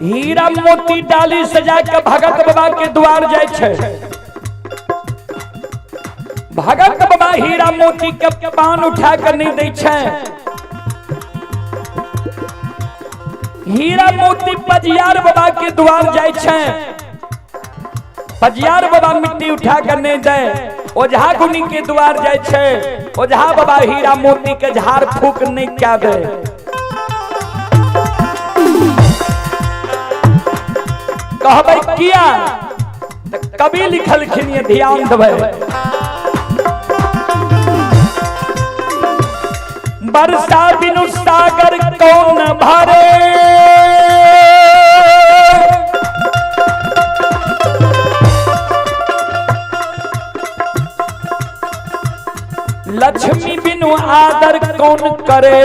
हीरा मोती डाली सजा के भगत बाबा के द्वार जाय छै। भगत बाबा हीरा मोती के पान उठा के नहीं दै छै। हीरा मोती पजियार बाबा के द्वार जाय छै। पजियार बाबा मिट्टी उठा के नहीं दे। ओझा गुनी के द्वार जाय छै। ओझा बाबा हीरा मोती के झाड़ फूक नहीं क्या दे। कहबै किया कवि लिखलखिन ये ध्यान देबै। बरसा बिनु सागर कौन भरे, लक्ष्मी बिनु आदर कौन करे,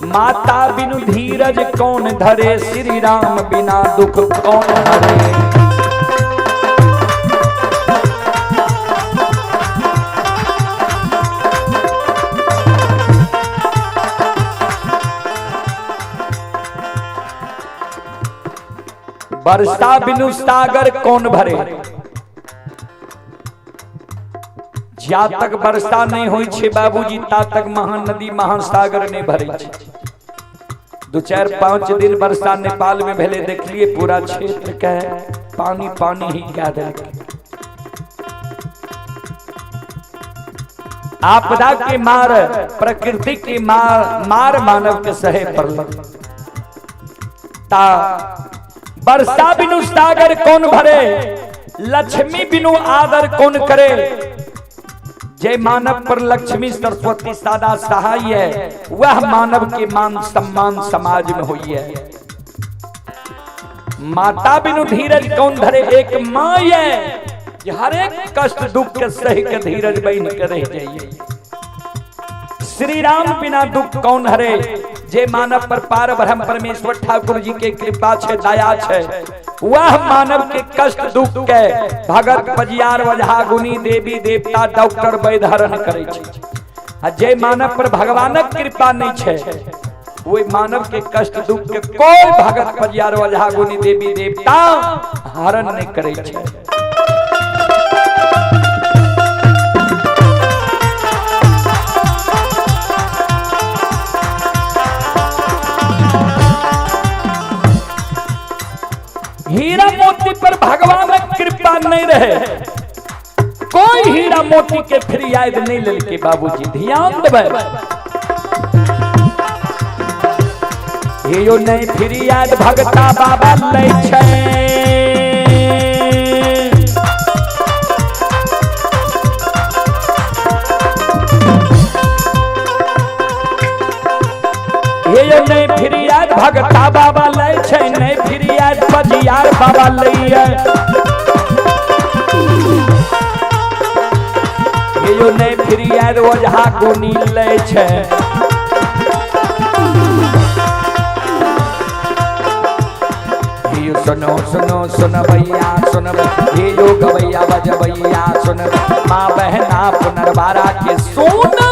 माता बिनु धीरज कौन धरे, श्री राम बिना दुख कौन हरे। बरसा बिनु सागर कौन भरे। जा तक वर्षा नहीं होई छे बाबूजी ता तक महानदी महासागर नहीं भरे छे। 2-4 5 दिन वर्षा नेपाल में भेले देखलिए पूरा क्षेत्र के पानी पानी ही कह देलकै। आपदा के मार, प्रकृति के मार मार मानव के सहे पड़ल। ता वर्षा बिनु सागर कौन भरे, लक्ष्मी बिनु आदर कौन करे। जय मानव पर लक्ष्मी सरस्वती सदा सहाय है, वह मानव के मान सम्मान समाज में हुई है। माता बिनु धीरज कौन धरे? एक माँ ये जे हर एक कष्ट दुख के सह के धीरज बन के रह जाइए। श्री राम बिना दुख कौन हरे? जे मानव पर पार ब्रह्म परमेश्वर ठाकुर जी के कृपा छे, दया छे, वह मानव के कष्ट दुख के भगत पजियार वजहा गुनी देवी देवता डॉक्टर वैद्य हरण करे छे। आ जे मानव पर भगवानक कृपा नहीं छे, वही मानव के कष्ट दुख के कोई भगत पजियार वजहा गुनी देवी देवता हरण नहीं करे छे। हीरा मोती पर भगवान कृपा नहीं रहे, कोई हीरा मोती के फरियाद नहीं ललके। बाबूजी ध्यान देबै, हेयो नहीं फरियाद भगता बाबा लै छै। हेयो नहीं फरियाद भगता बाबा लै छै, नहीं फरियाद पजियार बाबा लैये। हेयो नहीं फरियाद ओझा गुनी लै छै। हेयो सुनो सुनो सुनबैया सुनब, हेयो गवैया बजबैया सुनब, माँ बहना पुनर्वारा के सुनबई।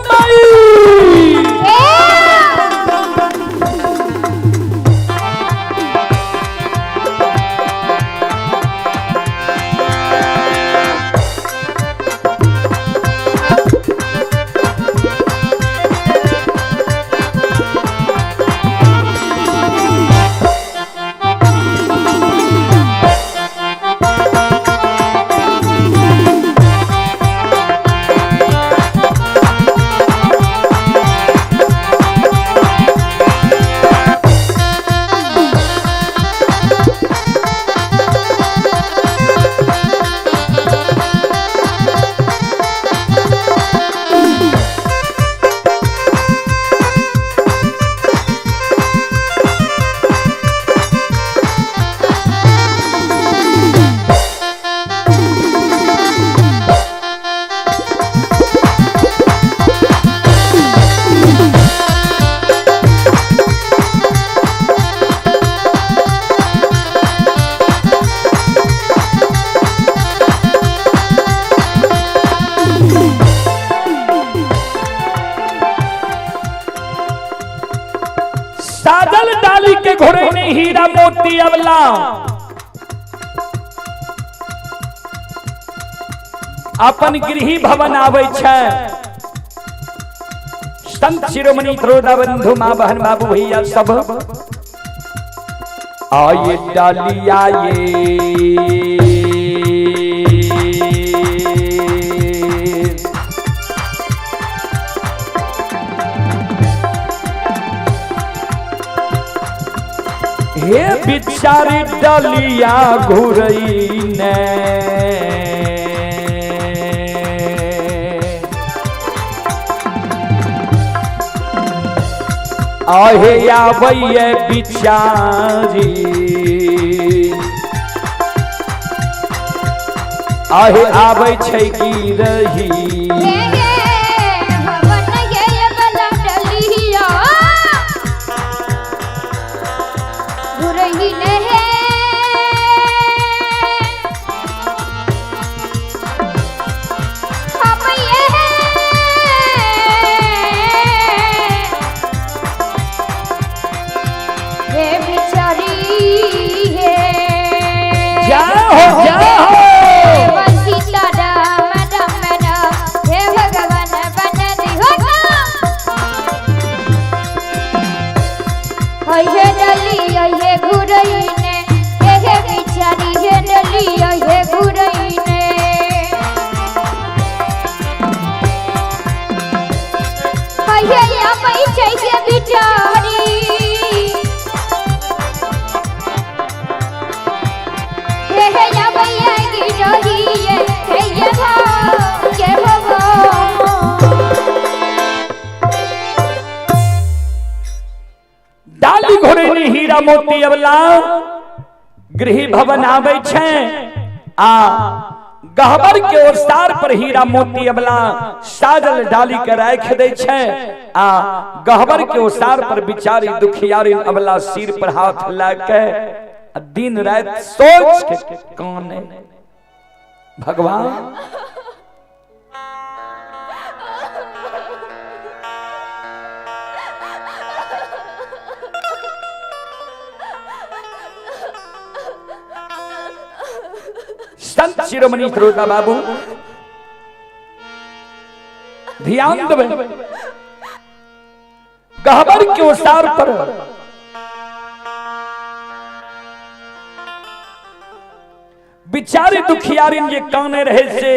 साजल डाली के घोड़े ने हीरा मोती अवला, अपन गृह भवन आवे छै। संत शिरोमणि त्रोदा बंधु माँ बहन बाबू भैया सब आये डाली आये। हे बिचारी डलिया घुरई ने, आहे आबैये बिचारी, आहे आबै छै गिरही। डाली घोड़े ने हीरा मोती अबला गृह भवन आबै छै आ गहबर के ओसार पर हीरा मोती अबला साजल डाली के राख दै छै आ गहबर के ओसार पर बिचारी दुखियारी अबला सिर पर हाथ ला के आ दिन रात सोच के काने। भगवान संत शिरोमणि श्रोता बाबू ध्यान देबै, गहबर के ओसार पर बिचारी दुखियारिन जे काने रहे से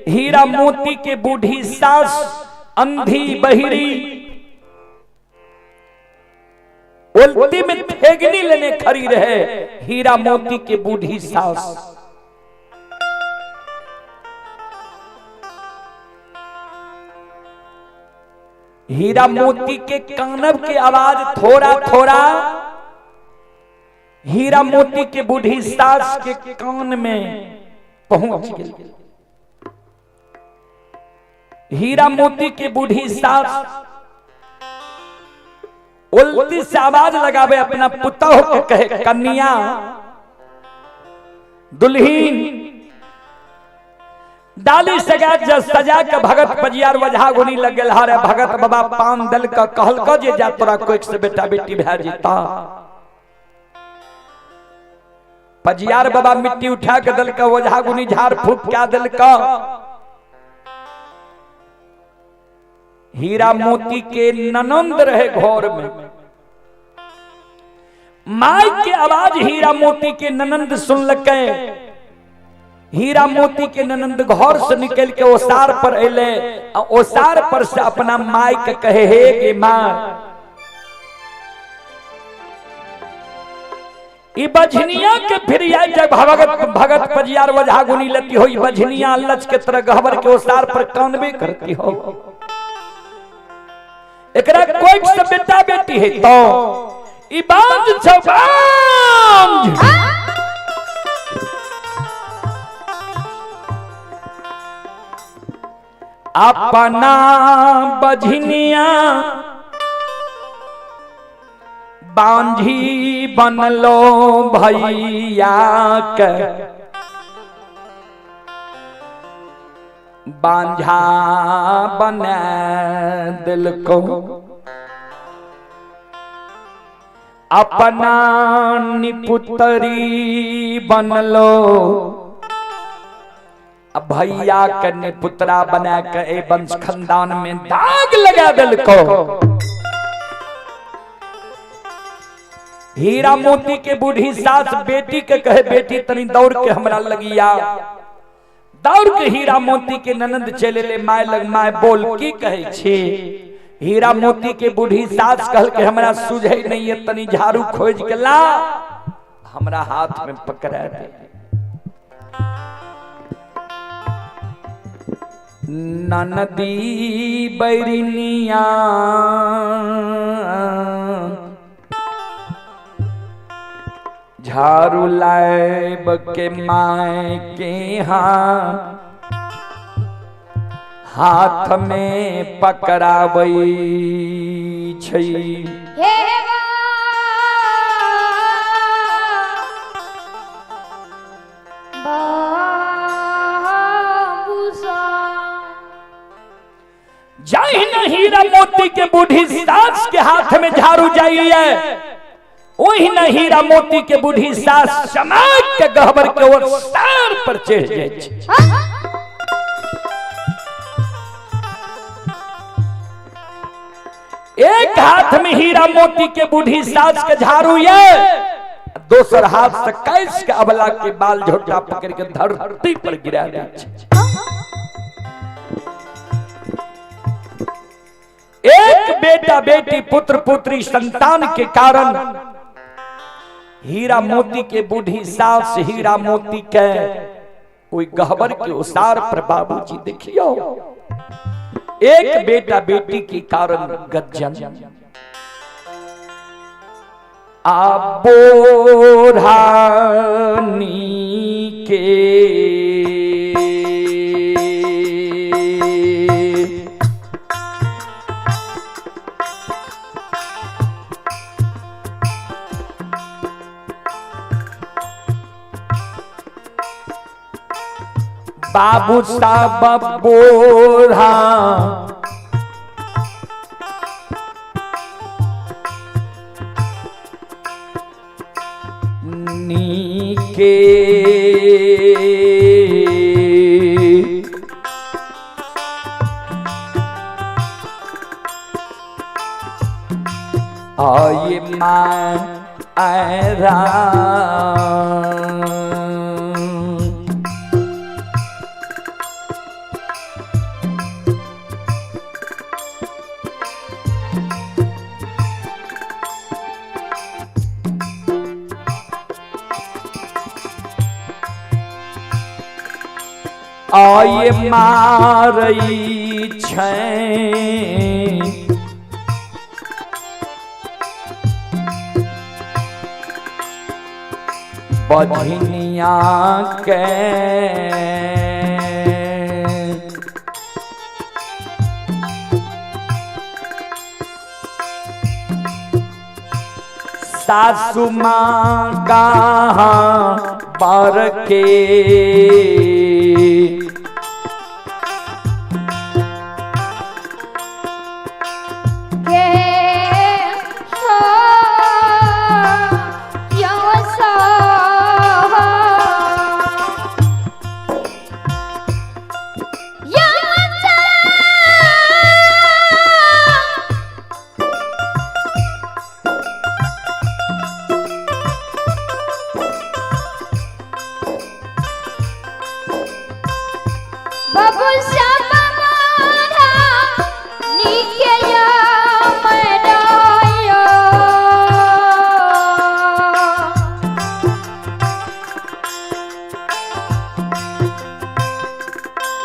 हीरा मोती के बूढ़ी सास अंधी बहिरी उल्टी में ठेगनी लेने खड़ी रहे हीरा मोती के बूढ़ी सास। हीरा मोती के कानब के आवाज थोड़ा थोड़ा हीरा मोती के बूढ़ी सास के कान में पहुंच गई। हीरा मोती के बूढ़ी सास उल्टी से आवाज लगावे अपना पुतोह के कहे कन्या दुल्हीन डाली सजा सजा के भगत पजियार वजहा गुनी लग गेल हरे भगत बाबा पान दल का कहल क जे जा तोरा कोई से बेटा बेटी भए जेता। पजियार बाबा मिट्टी उठा के दल का वजहा गुनी झाड़ फूक क्या दल का। हीरा मोती के ननंद रहे घर में, माई के आवाज हीरा मोती के ननंद सुन लके। हीरा मोती के ननंद घर से निकल के ओसार पर अले, ओसार पर से अपना माई के कहे हे गे माँ ई बझनिया के फिर आई जब भगत भगत पजियार वजहा गुनी लती हो, बझनिया लच के तरह गहबर के ओसार पर कानबे करती हो, एकरा कोई से बेटा बेटी है तो ई बांझ छौ बांझ। अपना बझनिया बांझी बनलो भैया के बांझा बना दिल को, अपना निपुतरी बनलो भैया के निपुतरा बना के ए वंश खानदान में दाग लगा दिल को। हीरा मोती के बूढ़ी सास बेटी के कहे बेटी तनी दौड़ के हमरा लगिया, दौड़ के हीरा मोती के ननंद चले ले my लग, my बोल की कहे छे। हीरा मोती के बूढ़ी सास कहल के हमरा सुझे नहीं है तनी झाड़ू खोज के ला हमरा हाथ में पकड़ा दे। ननदी बैरिनिया झाड़ू लायब के my के हाथ में पकड़ाबै छै। जाहि न हीरा मोती के बूढ़ी सास के हाथ में झाड़ू जाइए, वही न हीरा मोती के बूढ़ी सास समाज के गहबर के ओर सर पर चढ़ जाय छै। एक हाथ में हीरा मोती के बूढ़ी सास के झाड़ू ये, दोसर हाथ से कैस के अबला के बाल झोटा पकड़ के धरती पर गिरा दै छै। एक बेटा बेटी पुत्र पुत्री संतान के कारण हीरा मोती के बूढ़ी सास हीरा मोती के कोई गहबर के उसार पर बाबूजी देखियो एक बेटा बेटी के कारण गज्जन आ बोढ़ा बाबू साहब बोरा नीके आये माँ आरा। आये मारई छै बझनिया के सासु माँ कहाँ बर के
के हो यो सा या चा। बाबू श्याम मारा निके या मरायो।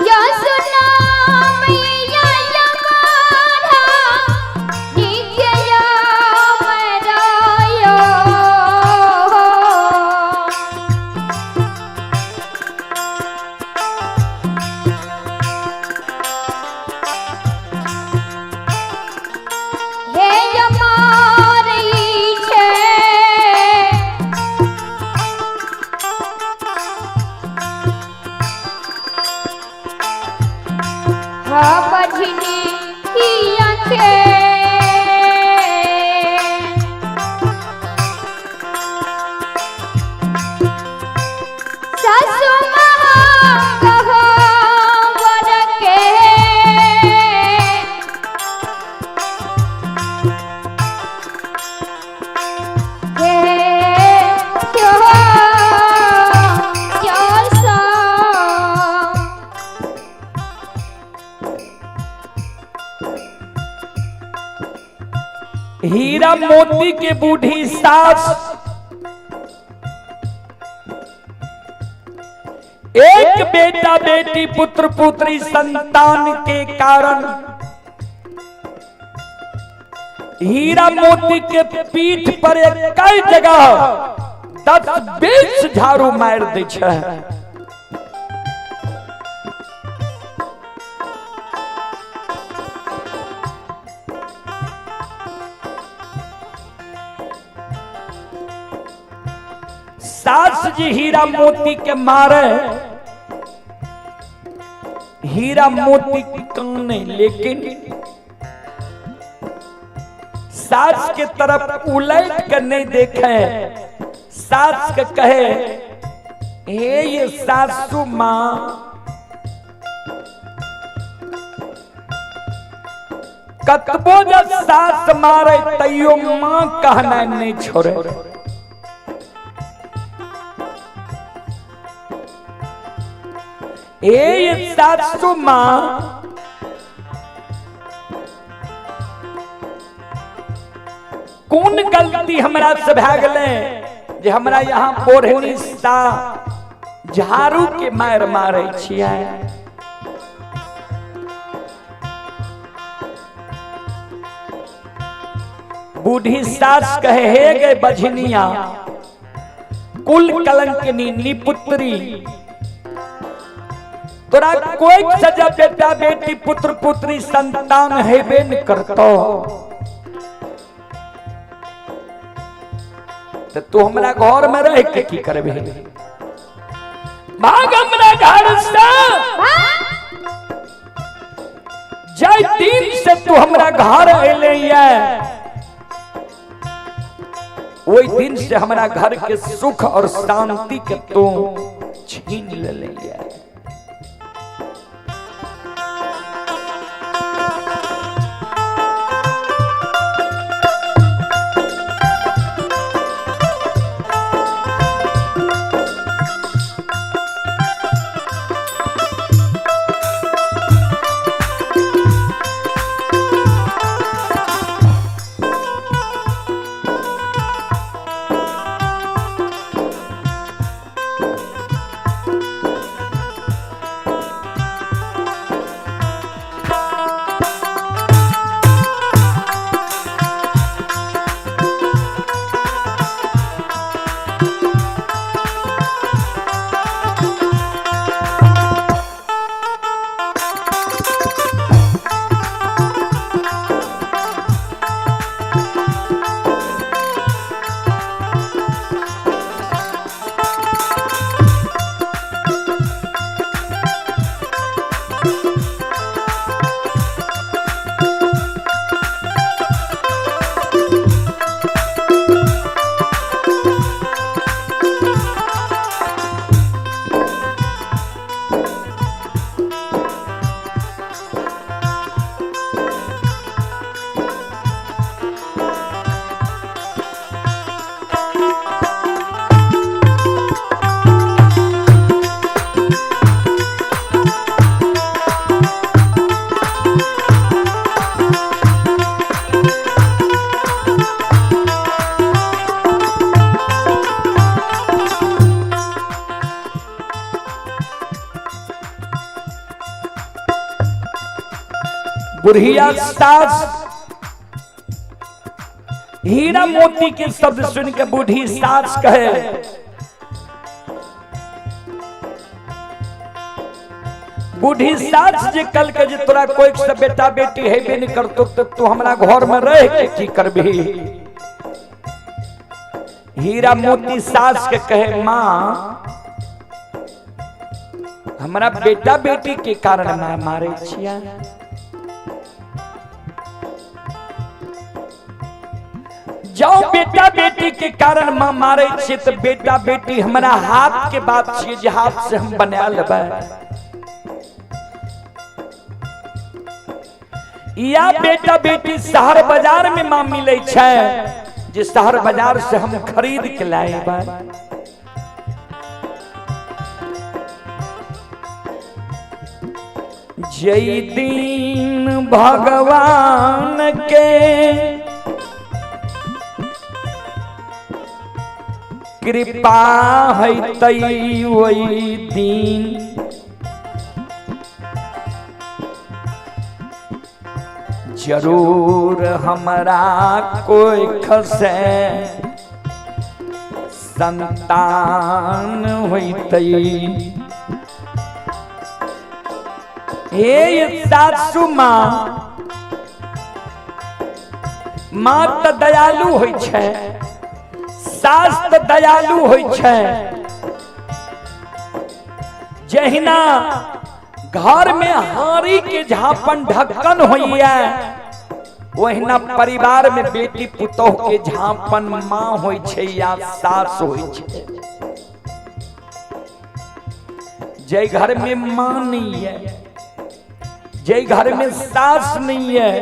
या सुना मैया या मारा निके या मरायो। हे અમારી છે હા બજની આંખે સાસુ મહા કહો વર કે हे क्यों क्यों सा।
हीरा मोती के बूढ़ी सास एक बेटा बेटी पुत्र पुत्री संतान के कारण हीरा मोती के पीठ पर एक कई जगह 10-20 झाड़ू मार दै छै। सास जी हीरा मोती के मारे, हीरा मोती काने, लेकिन सास के तरफ उलट कर नहीं देखे। सास के कहे, हे ये सासू माँ, कतबो जब सास मारे तैयो माँ कहना नहीं छोड़े। ए सासू माँ, कौन गलती हमरा से भए गेलै जे हमरा यहाँ बोढ़नी सा झाड़ू के मार मारे छियै। बूढ़ी सास कहे, हे गे बझनिया, कुल कलंकनी निपुत्री, तोरा कोई सजा बेटा बेटी पुत्र पुत्री संतान हेबे न करतो, तो तू हमरा घर में रह के की करबे? भाग हमरा घर से। जय दिन से तू हमरा घर अयले ये, ओहि दिन से हमरा घर के सुख और शांति के तू छीन लेले ये। बुढ़िया सास हीरा मोती के शब्द सुन के बूढ़ी सास कहे, बूढ़ी सास जे कल के जे तोरा कोई से बेटा बेटी हेबे नहीं करतो तो तू हमरा घर में रह के की करबी। हीरा मोती सास के कहे, माँ हमरा बेटा बेटी के कारण माँ मारे छिया। जाओ बेटा बेटी के कारण माँ मारे छियै तो बेटा बेटी हमरा हाथ के बात छियै जे हाथ से हम बना लेबै, या बेटा बेटी शहर बाजार में माँ मिले छै जे शहर बाजार से हम खरीद के लाएबै। जय दिन भगवान के कृपा है तई वही दिन, जरूर हमरा कोई खसे संतान होइतई। हे सासू माँ, माँ त दयालु होइ छै, सास त दयालु होइ छै। जहिना घर में हारी के झापन ढक्कन होइया, ओहिना परिवार में बेटी पुतोह के झापन माँ होइ छै या सास होइ छै। जय घर में माँ नहीं है, जय घर में सास नहीं है,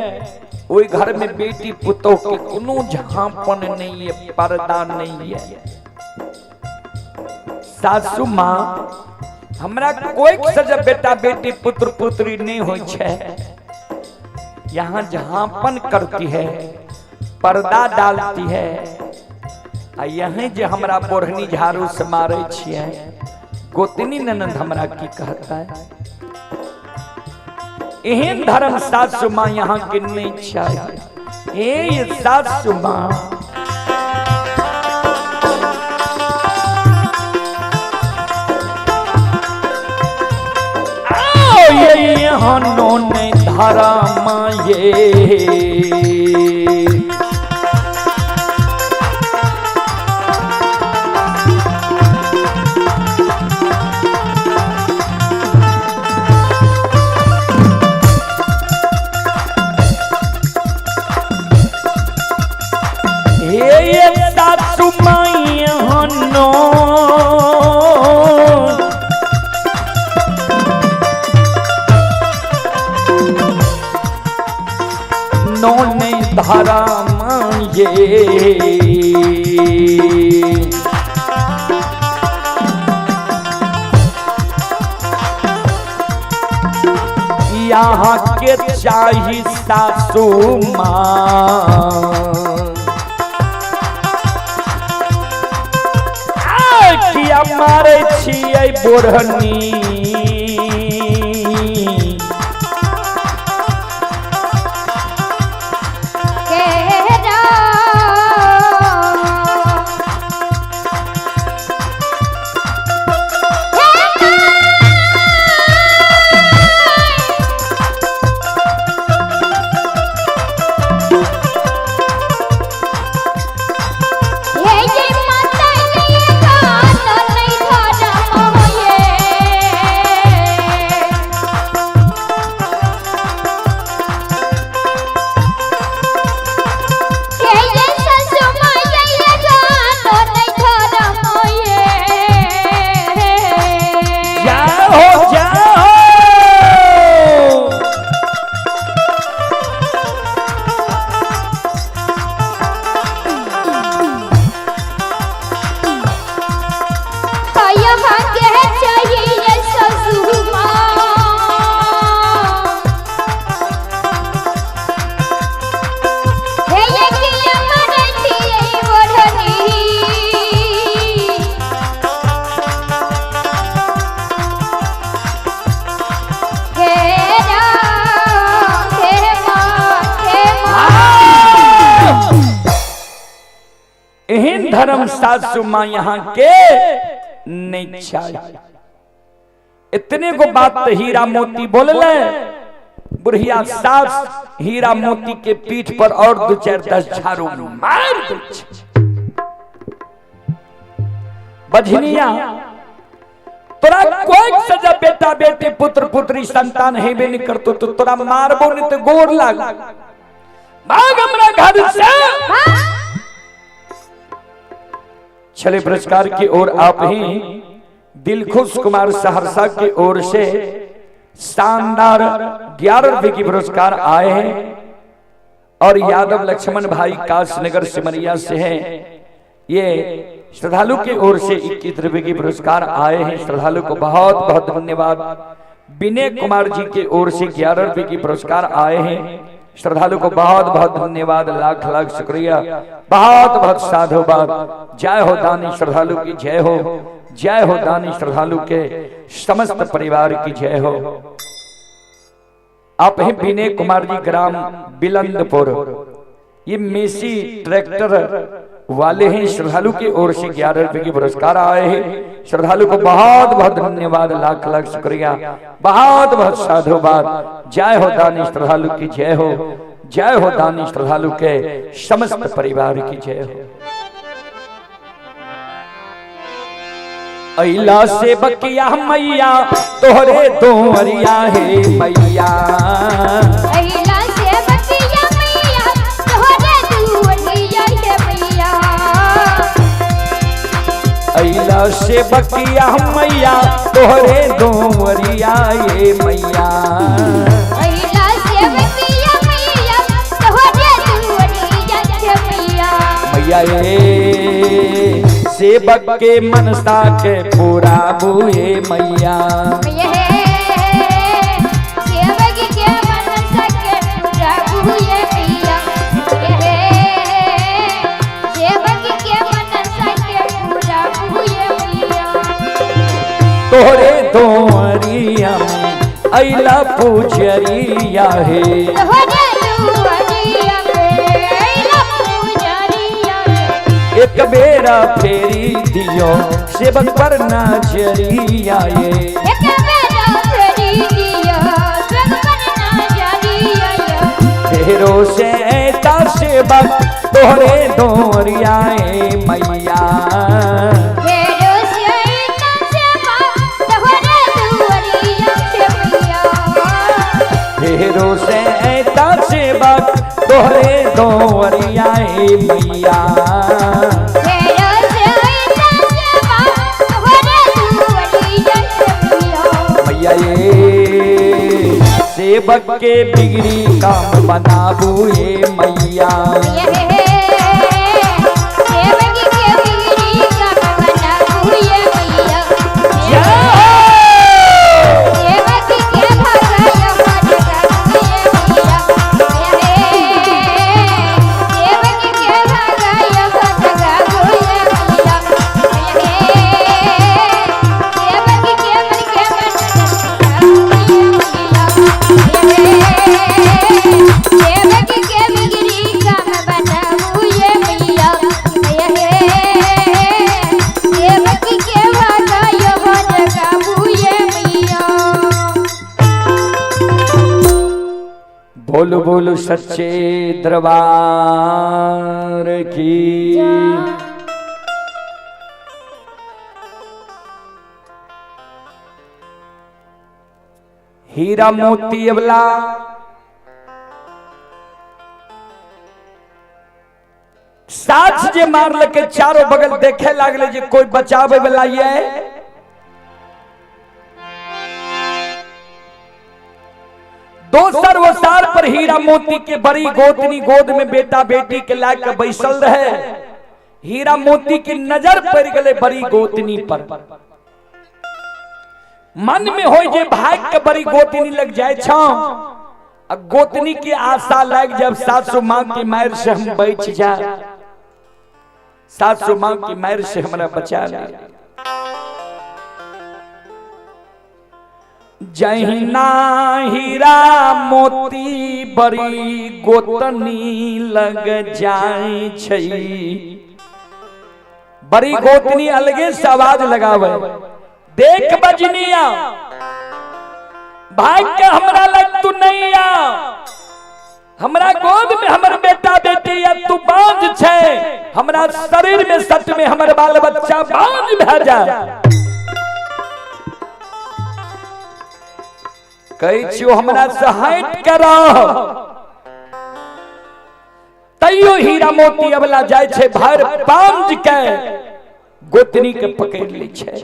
ओहि घर में बेटी पुतोह के कोनो झापन नहीं है, पर्दा नहीं है। सासू माँ हमरा कोई से जब बेटा बेटी पुत्र पुत्री नहीं होइ छै, यहाँ झापन करती है, पर्दा डालती है, आ यहीं जे हमरा बोढ़नी झाड़ू से मारे छियै, गोतनी ननंद हमरा की कहता है। एहन धर्म सासू माँ यहाँ के नहीं चाहिए। ए सासू माँ ये हनोने धर्म ये यहाँ के चाही सासू माँ। आ, किया मारे छियै बोढ़नी।
के राम। हे ये माता ये गान नहीं धरम होये। हे ये सासु माया ये गान नहीं धरम होये।
जाओ जाओ।
यहाँ के चाहिए सासु माँ। हे ये किया मारे छियै ओढ़नी। हे राम, हे माँ, हे माँ।
एहन धर्म सासू माँ यहाँ के नहीं चाहिए। इतने को बात तो हीरा मोती बोलले। बुढ़िया सास हीरा मोती के पीठ पर और दो चार 10 झाड़ू मार दै छै। बझनिया तोरा कोई सजा बेटा बेटी पुत्र पुत्री संतान हेबे नहीं करतो तो तोरा मारबो नहीं तो गोर लाग। भाग हमरा घर से। छले पुरस्कार की ओर आप ही दिलखुश कुमार सहरसा की ओर से शानदार 11 रुपए की पुरस्कार आए हैं और यादव लक्ष्मण भाई काशनगर सिमरिया से हैं। ये श्रद्धालु की ओर से 21 रुपए की पुरस्कार आए हैं। श्रद्धालु को बहुत बहुत धन्यवाद। विनय कुमार जी की ओर से 11 रुपए की पुरस्कार आए हैं। श्रद्धालु को बहुत बहुत धन्यवाद, लाख लाख शुक्रिया, बहुत बहुत साधुवाद। जय हो दानी श्रद्धालु की जय हो, जय हो दानी श्रद्धालु के समस्त परिवार की जय हो। आप हैं विनय कुमार जी, ग्राम बिलंदपुर, ये मेसी ट्रैक्टर वाले हैं। श्रद्धालु की ओर से 11 रुपए के पुरस्कार आए हैं। श्रद्धालु को बहुत बहुत धन्यवाद, लाख लाख शुक्रिया, बहुत बहुत साधुवाद। जय हो दानी श्रद्धालु की जय हो, जय हो दानी श्रद्धालु के समस्त परिवार की जय हो। अइला से बकिया मैया तोहरे दोहरिया हे मैया।
अहिला से बकिया मैया तोहरे दुअरिया हे मैया।
अइला से बकिया मैया तोहरे दोहरिया हे मैया।
अहिला से बकिया मैया तोहरे दुअरिया हे मैया।
मैया ए सेवक के मनसा के पूरा बुए मैया।
मैया हे सेवक के मनसा के पूरा बुए मैया। हे सेवक के मनसा के पूरा बुए मैया।
तोहरे दोहरिया में अइला पुजरिया हे।
तोहरे दुअरिया में अइला पुजरिया हे।
एक बेरा फेरी दियो सेवक पर नजरिया ये।
एक बेरा फेरी दियो सेवक पर नजरिया ये।
फेरो से ता सेवक तोहरे दोहरिया ए मैया।
फेरो से ता सेवक तोहरे दुअरिया हे मैया।
फेरो से ता सेवक तोहरे दोहरिया ए मैया।
फेरो से ता सेवक तोहरे दुअरिया हे मैया।
मैया ये सेवक के बिगड़ी काम बनाबू ए मैया।
मैया हे सेवक के बिगड़ी काम बनाबू ए मैया।
जय हो।
सेवक के भगाय मर
बोलो बोलो सच्चे दरबार की। हीरा मोती अबला सास जे मारल के चारों बगल देखे लागले जे कोई बचावे वाला ये। दोसर ओसार पर हीरा मोती के बड़ी गोतनी गोद में बेटा बेटी के ला के बैसल रहे। हीरा मोती की नजर पड़ गए बड़ी गोतनी पर। मन में हो जे भाग के बड़ी गोतनी लग जाए छो, गोतनी की आशा लग जब सासू माँ की मार से हम बच जा, सासू माँ की मार से हमरा बचा ले। जहिना हीरा मोती बड़ी गोतनी लग जाए छै, बड़ी गोतनी अलगे से आवाज लगावे, देख बजनिया भाग के हमरा लग तू नहीं आ, हमरा गोद में हमर बेटा बेटी या तू बांझ छै, हमरा शरीर में सच में हमर बाल बच्चा बांझ भा जा। कहै छियो हमरा से हट करो, तैयो हीरा मोती अबला जाय छै भर बांझ के गोतनी के पकड़ लै छै।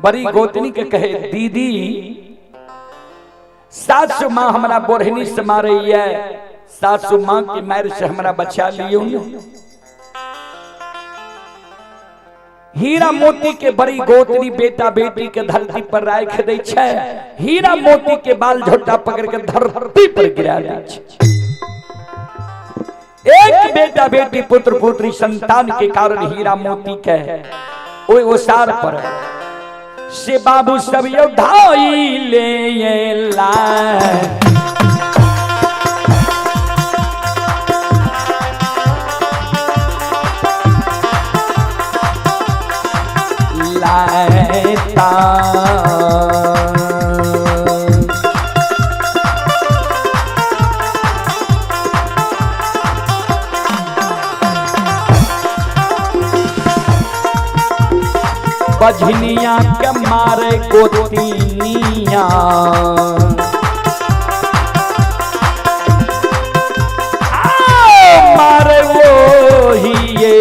बड़ी गोतनी के कहे दीदी सासू माँ हमरा बोरहनी से मारे है, सासू माँ के मार से हमरा बचा लियो। हीरा मोती के बड़ी गोतनी बेटा बेटी के धरती पर राख दै छै, हीरा मोती के बाल झोटा पकड़ के धरती पर गिरा दै छै। एक बेटा बेटी पुत्र पुत्री संतान के कारण हीरा मोती के ओइ ओसार पर से बाबू सब योद्धाई ले ला। लाता बझनिया के मारे गोतिनिया, मारे वो ही ये।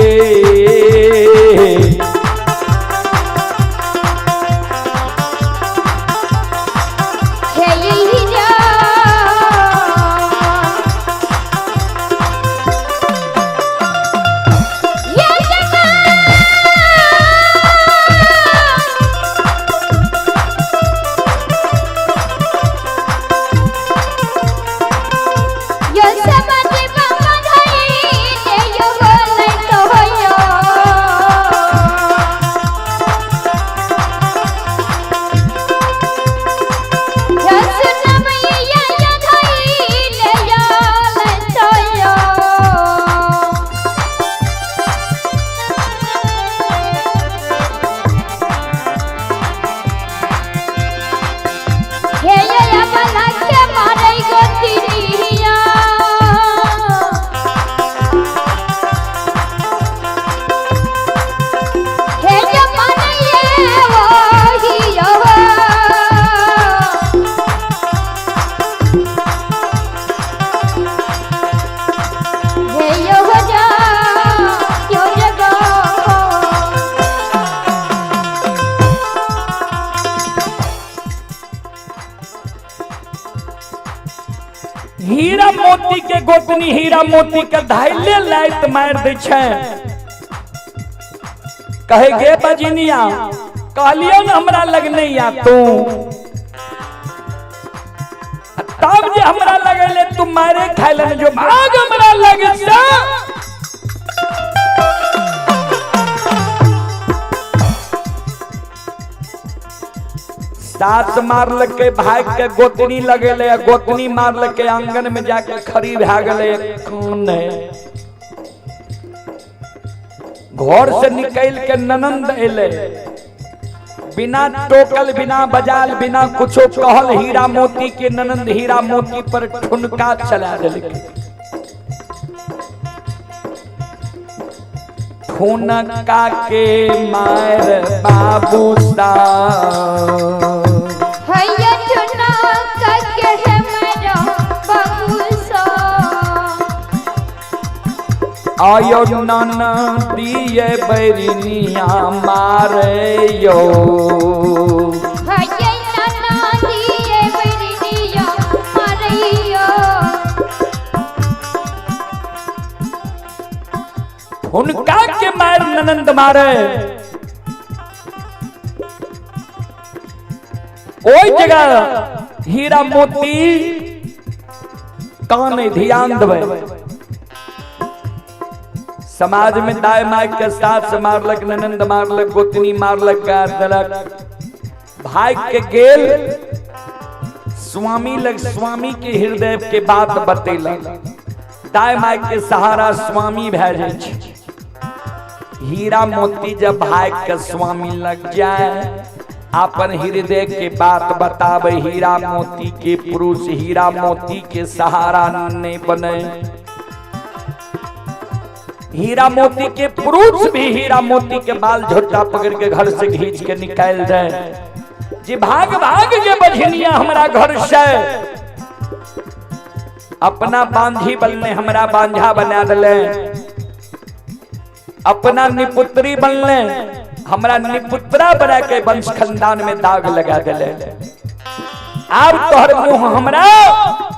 हीरा मोती के गोतनी हीरा मोती के धाइले लाइत मार दै छै। कहे गे बजनिया कहलियो न हमरा लग नहीं आ तू, तब जे हमरा लगले तू मारे खाइले न जो भाग हमरा लग से। सास मारल के भाग के गोतनी लगेले, गोतनी मारल के आंगन में जाके खड़ी भा गले। कौन है घर से निकल के ननंद एले, बिना टोकल, बिना बजाल, बिना कुछो कहल हीरा मोती के ननंद हीरा मोती पर ठुनका चला देलकै। ठुनका के मार बाबू सा
हैया ठुनका के मार बाबू सा।
आयो ननदिये बैरनिया मारे यो।
हैया ननदिये बैरनिया मारे यो।
हुनका के मार ननंद मारे। ओई जगह हीरा मोती कान ध्यान देबै। समाज में दाय my के सास मारलक, ननंद मारलक, गोतनी मारलक, गार देलक, भाई के गेल स्वामी लग, स्वामी के हृदय के बात बतेलक। दाय my के सहारा स्वामी भए जाइ छै। हीरा मोती जब भाई के स्वामी लग जाए, अपन हृदय के बात बतावे, हीरा मोती के पुरुष हीरा मोती के सहारा नहीं बने। हीरा मोती के पुरुष भी हीरा मोती के बाल झोटा पकड़ के घर से घींच के निकाल दे जी, भाग भाग के बझनिया हमरा घर से, अपना बांझी बनले हमरा बांझा बना दिले, अपना निपुत्री बनले हमरा निपुत्रा बना के वंश खानदान में दाग लगा दिले। आब तोहर मुंह हमरा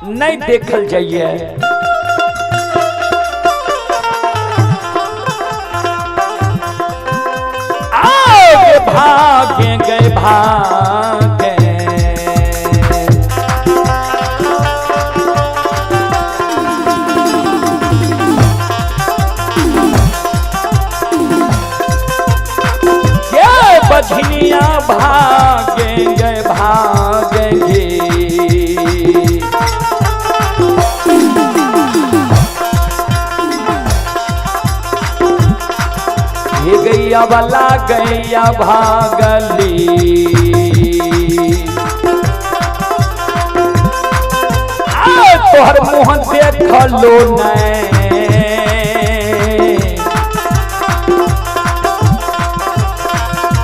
नहीं देखल जाइए। आगे भागे गए भागे ये बझनिया भागे गए भागे गे। हे गैया वाला गैया भागली, आ तोहर मुँह देखलो नहीं।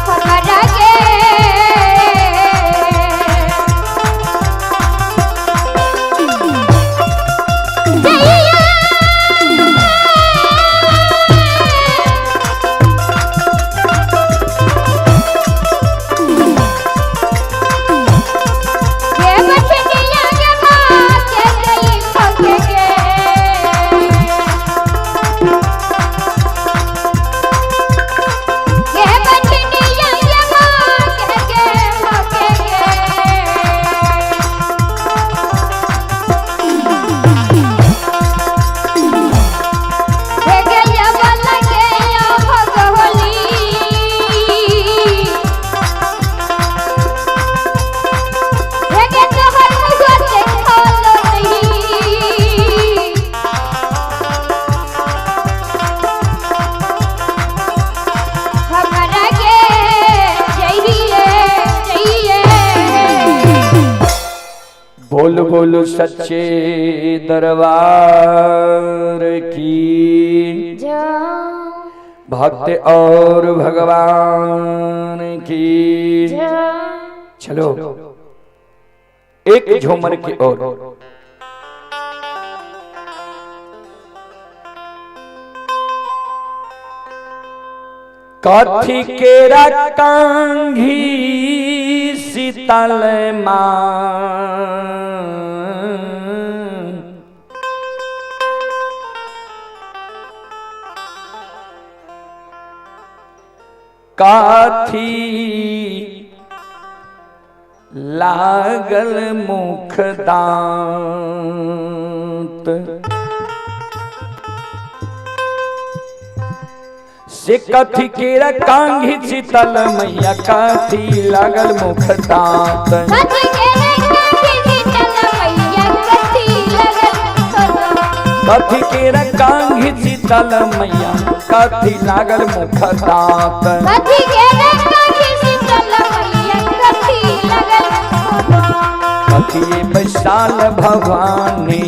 हमरा के जइया के बचनिया के भाग गई भाग के। के बचनिया के भाग के भाग के। हे गैया वाला गैया भगवली, हे गे तोहर मुँह देखल नहीं। हमरा के जइए जइए।
बोल बोल सच्चे दरबार की
जा।
भक्त और भगवान की
जा।
चलो एक झूमर की ओर। कथी केरा कांघी शीतल मां, काथी लागल मुख दांत, से कथी केरा कांघी शीतल मैया काथी लागल मुख दांत।
कथी केरा कांघी शीतल मैया कथी लागल मुख दांत।
कथी केरा कांघी शीतल मैया कथी लागल मुख दांत।
कथी केरा कांघी शीतल मैया
कथिए बैसाल भवानी,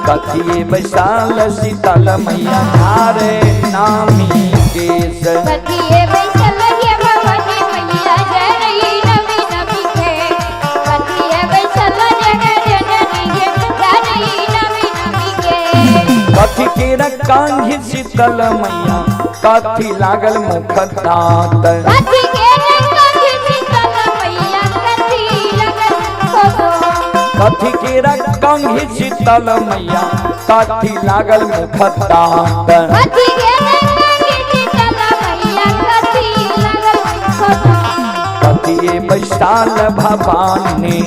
कथिए बैसाल शीतल मैया धारे नामी केस।
कथिए बैसल हे भवानी मैया जरई नमी नमी के, कथिए बैसल जग जननी के जरई नमी नमी के।
कथी के कांघी शीतल मैया कथी लागल मुख दाँत।
कथी के कांघी शीतल मैया कथी लगल मुख।
कथी के कांघी शीतल मैया कथी लागल मुख दाँत।
कथी के कांघी शीतल मैया कथी लगल मुख।
कथिए बैसाल भवानी,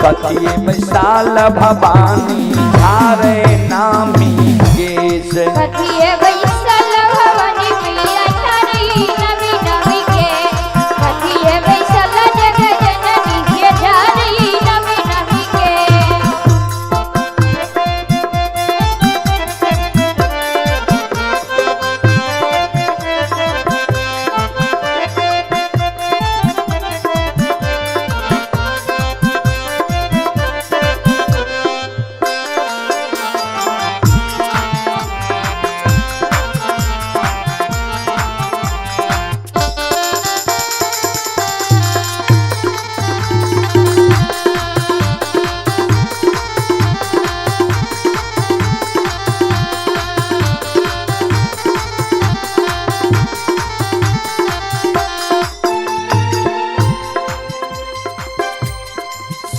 कथिए बैसाल भवानी धारे नामी केस।
कथिए बैसल भवानी मैया झारई नमी नमी के, कथिए बैसल जग जननी के झारई नमी नमी के।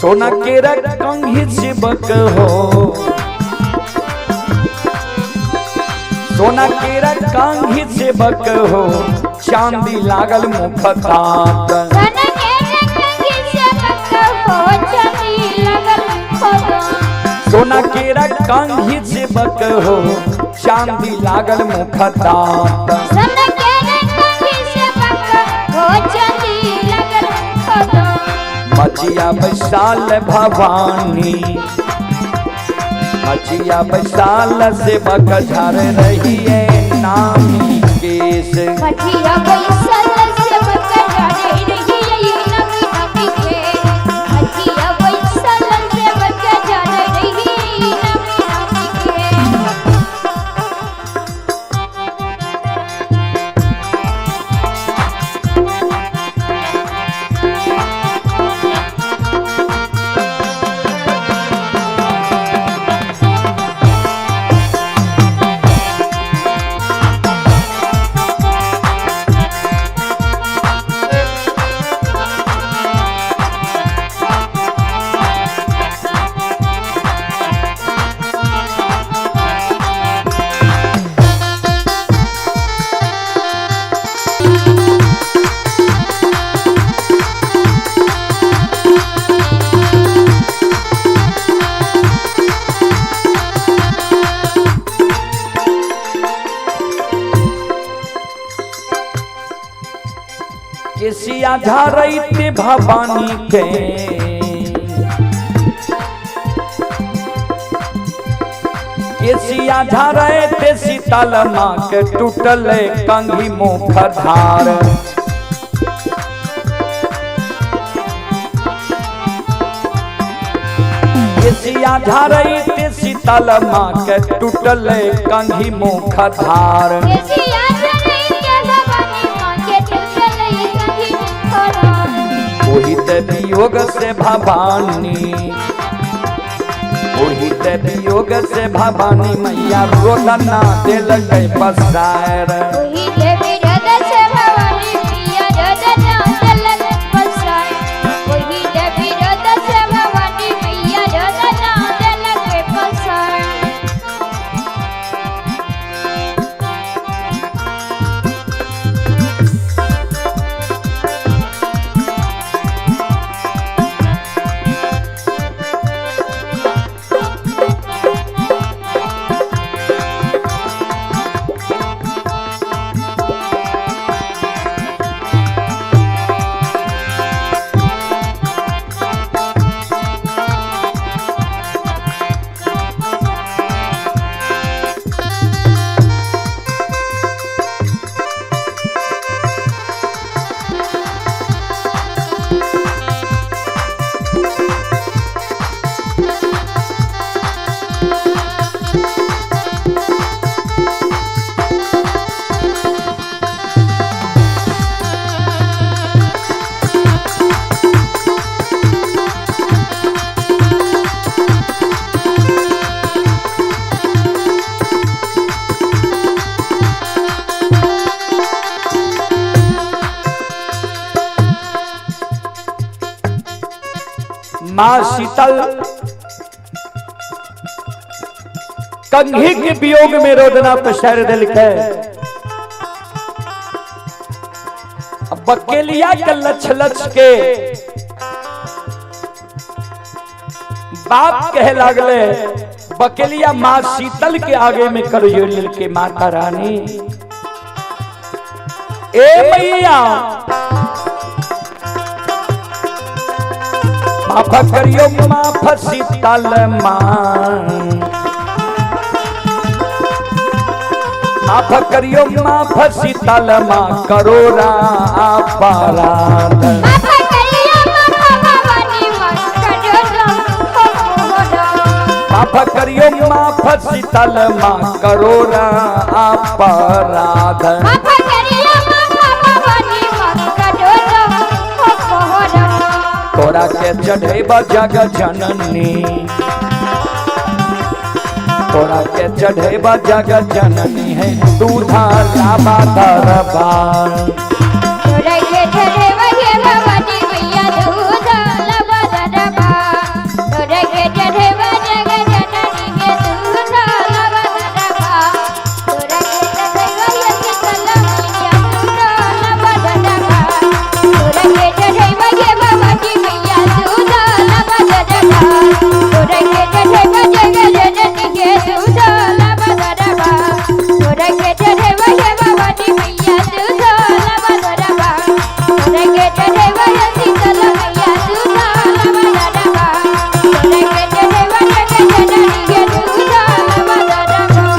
सोना के कंघी शिवक हो, सोना के कंघी शिवक हो, चांदी लागल मुख दाँत।
सोना के कंघी सेवक हो चांदी लगल मुख।
सोना के कंघी शिवक हो, चांदी लागल मुख दाँत।
सोना के कंघी सेवक हो चांदी लगल मुख।
मचिया बैसाल भवानी, मचिया बैसाल सेवक झर रही है नामी केस।
मठिया बैसल सेवक झारे रही नमी नमी के, मठिया बैसल सेवक झारे रही नमी नमी के।
केसिया झारैते भवानी के, केसिया झारैते शीतल माँ के टूटल कंघी मुख धार। केसिया झारैते शीतल माँ के टूटल कंघी मुख धार।
केसिया झरई के भवानी माँ के टूटल कंघी मुख धार।
ओही ते वियोग से भवानी, ओही ते वियोग से भवानी मैया रोदना दिल के पसार।
ओही देवी हृदय से भवानी मैया रोदना दिलक पसार। ओही देवी हृदय से भवानी मैया रोदना दिलक पसार।
माँ शीतल कंघी के वियोग में रोदना पसार दिलकै। बकेलिया के लछ लछ के बाप कहे लागले, बकेलिया माँ शीतल के आगे में कर जोड़ के, माता रानी ए मैया माफ करियो माफ शीतल माँ, माफ करियो माफ शीतल माँ करो अपराध।
माफ करियो माफ भवानी माँ करो अपराध।
माफ करियो माफ शीतल माँ करो अपराध।
माफ करियो माफ भवानी माँ करो अपराध।
तोरा के चढ़ेब जग जननी, तोरा के चढ़ेब जग जननी है दूधा लाबा दरबार।
तोरा के चढ़ेब हे भवानी मैया दूध लाबा दरबार। तोरा के चढ़ेब जग जननी के दूध लाबा दरबार। तोरा के चढ़ेब हे शीतल मैया दूध लाबा दरबार। तोरा के चढ़ेब हे भवानी मैया दूध लाबा दरबार। तोरा के चढ़ेब जग जननी के दूध लाबा दरबार। तोरा के चढ़ेब हे भवानी मैया दूध लाबा दरबार। तोरा के चढ़ेब हे शीतल मैया दूध लाबा दरबार। तोरा के चढ़ेब जग जननी के दूध लाबा दरबार।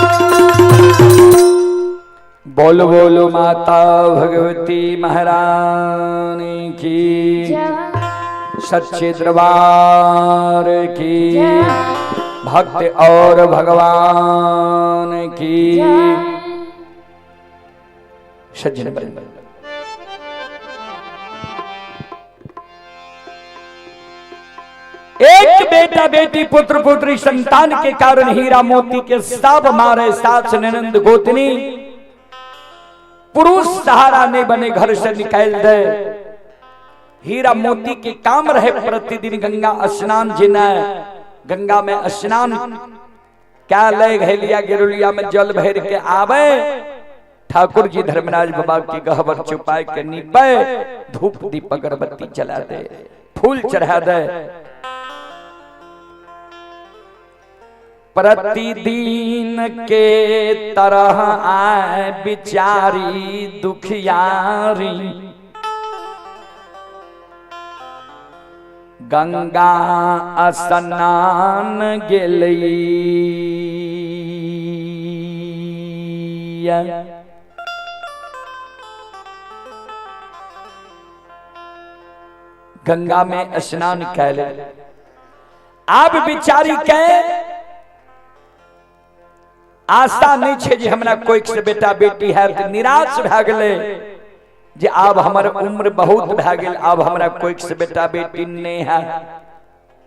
बोलो बोलो माता भगवती महारानी की, सच्चे दरबार की, भक्त और भगवान की। सज्जन बन एक बेटा बेटी पुत्र पुत्री संतान के कारण हीरा मोती के सब मारे सास ननंद गोतनी पुरुष सहारा नहीं बने, घर से निकाल दे। हीरा मोती के काम रहे प्रतिदिन गंगा स्नान जिना, गंगा में स्नान क्या ले घैलिया गिरुलिया में जल भर के आवे, ठाकुर जी धर्मराज बाबा की गहबर छुपाए के नीपे, धूप दीप अगरबत्ती जला दे, फूल चढ़ा दे। प्रतिदिन के तरह आए बिचारी दुखियारी, गंगा स्नान गेली। गंगा में स्नान कैले। आब बिचारी के आशा नहीं छे जे हमरा कोई से बेटा बेटी है, तो निराश भए गेलै जे आब हमर उम्र बहुत भए गेल, आब हमरा कोई से बेटा बेटी नहीं है।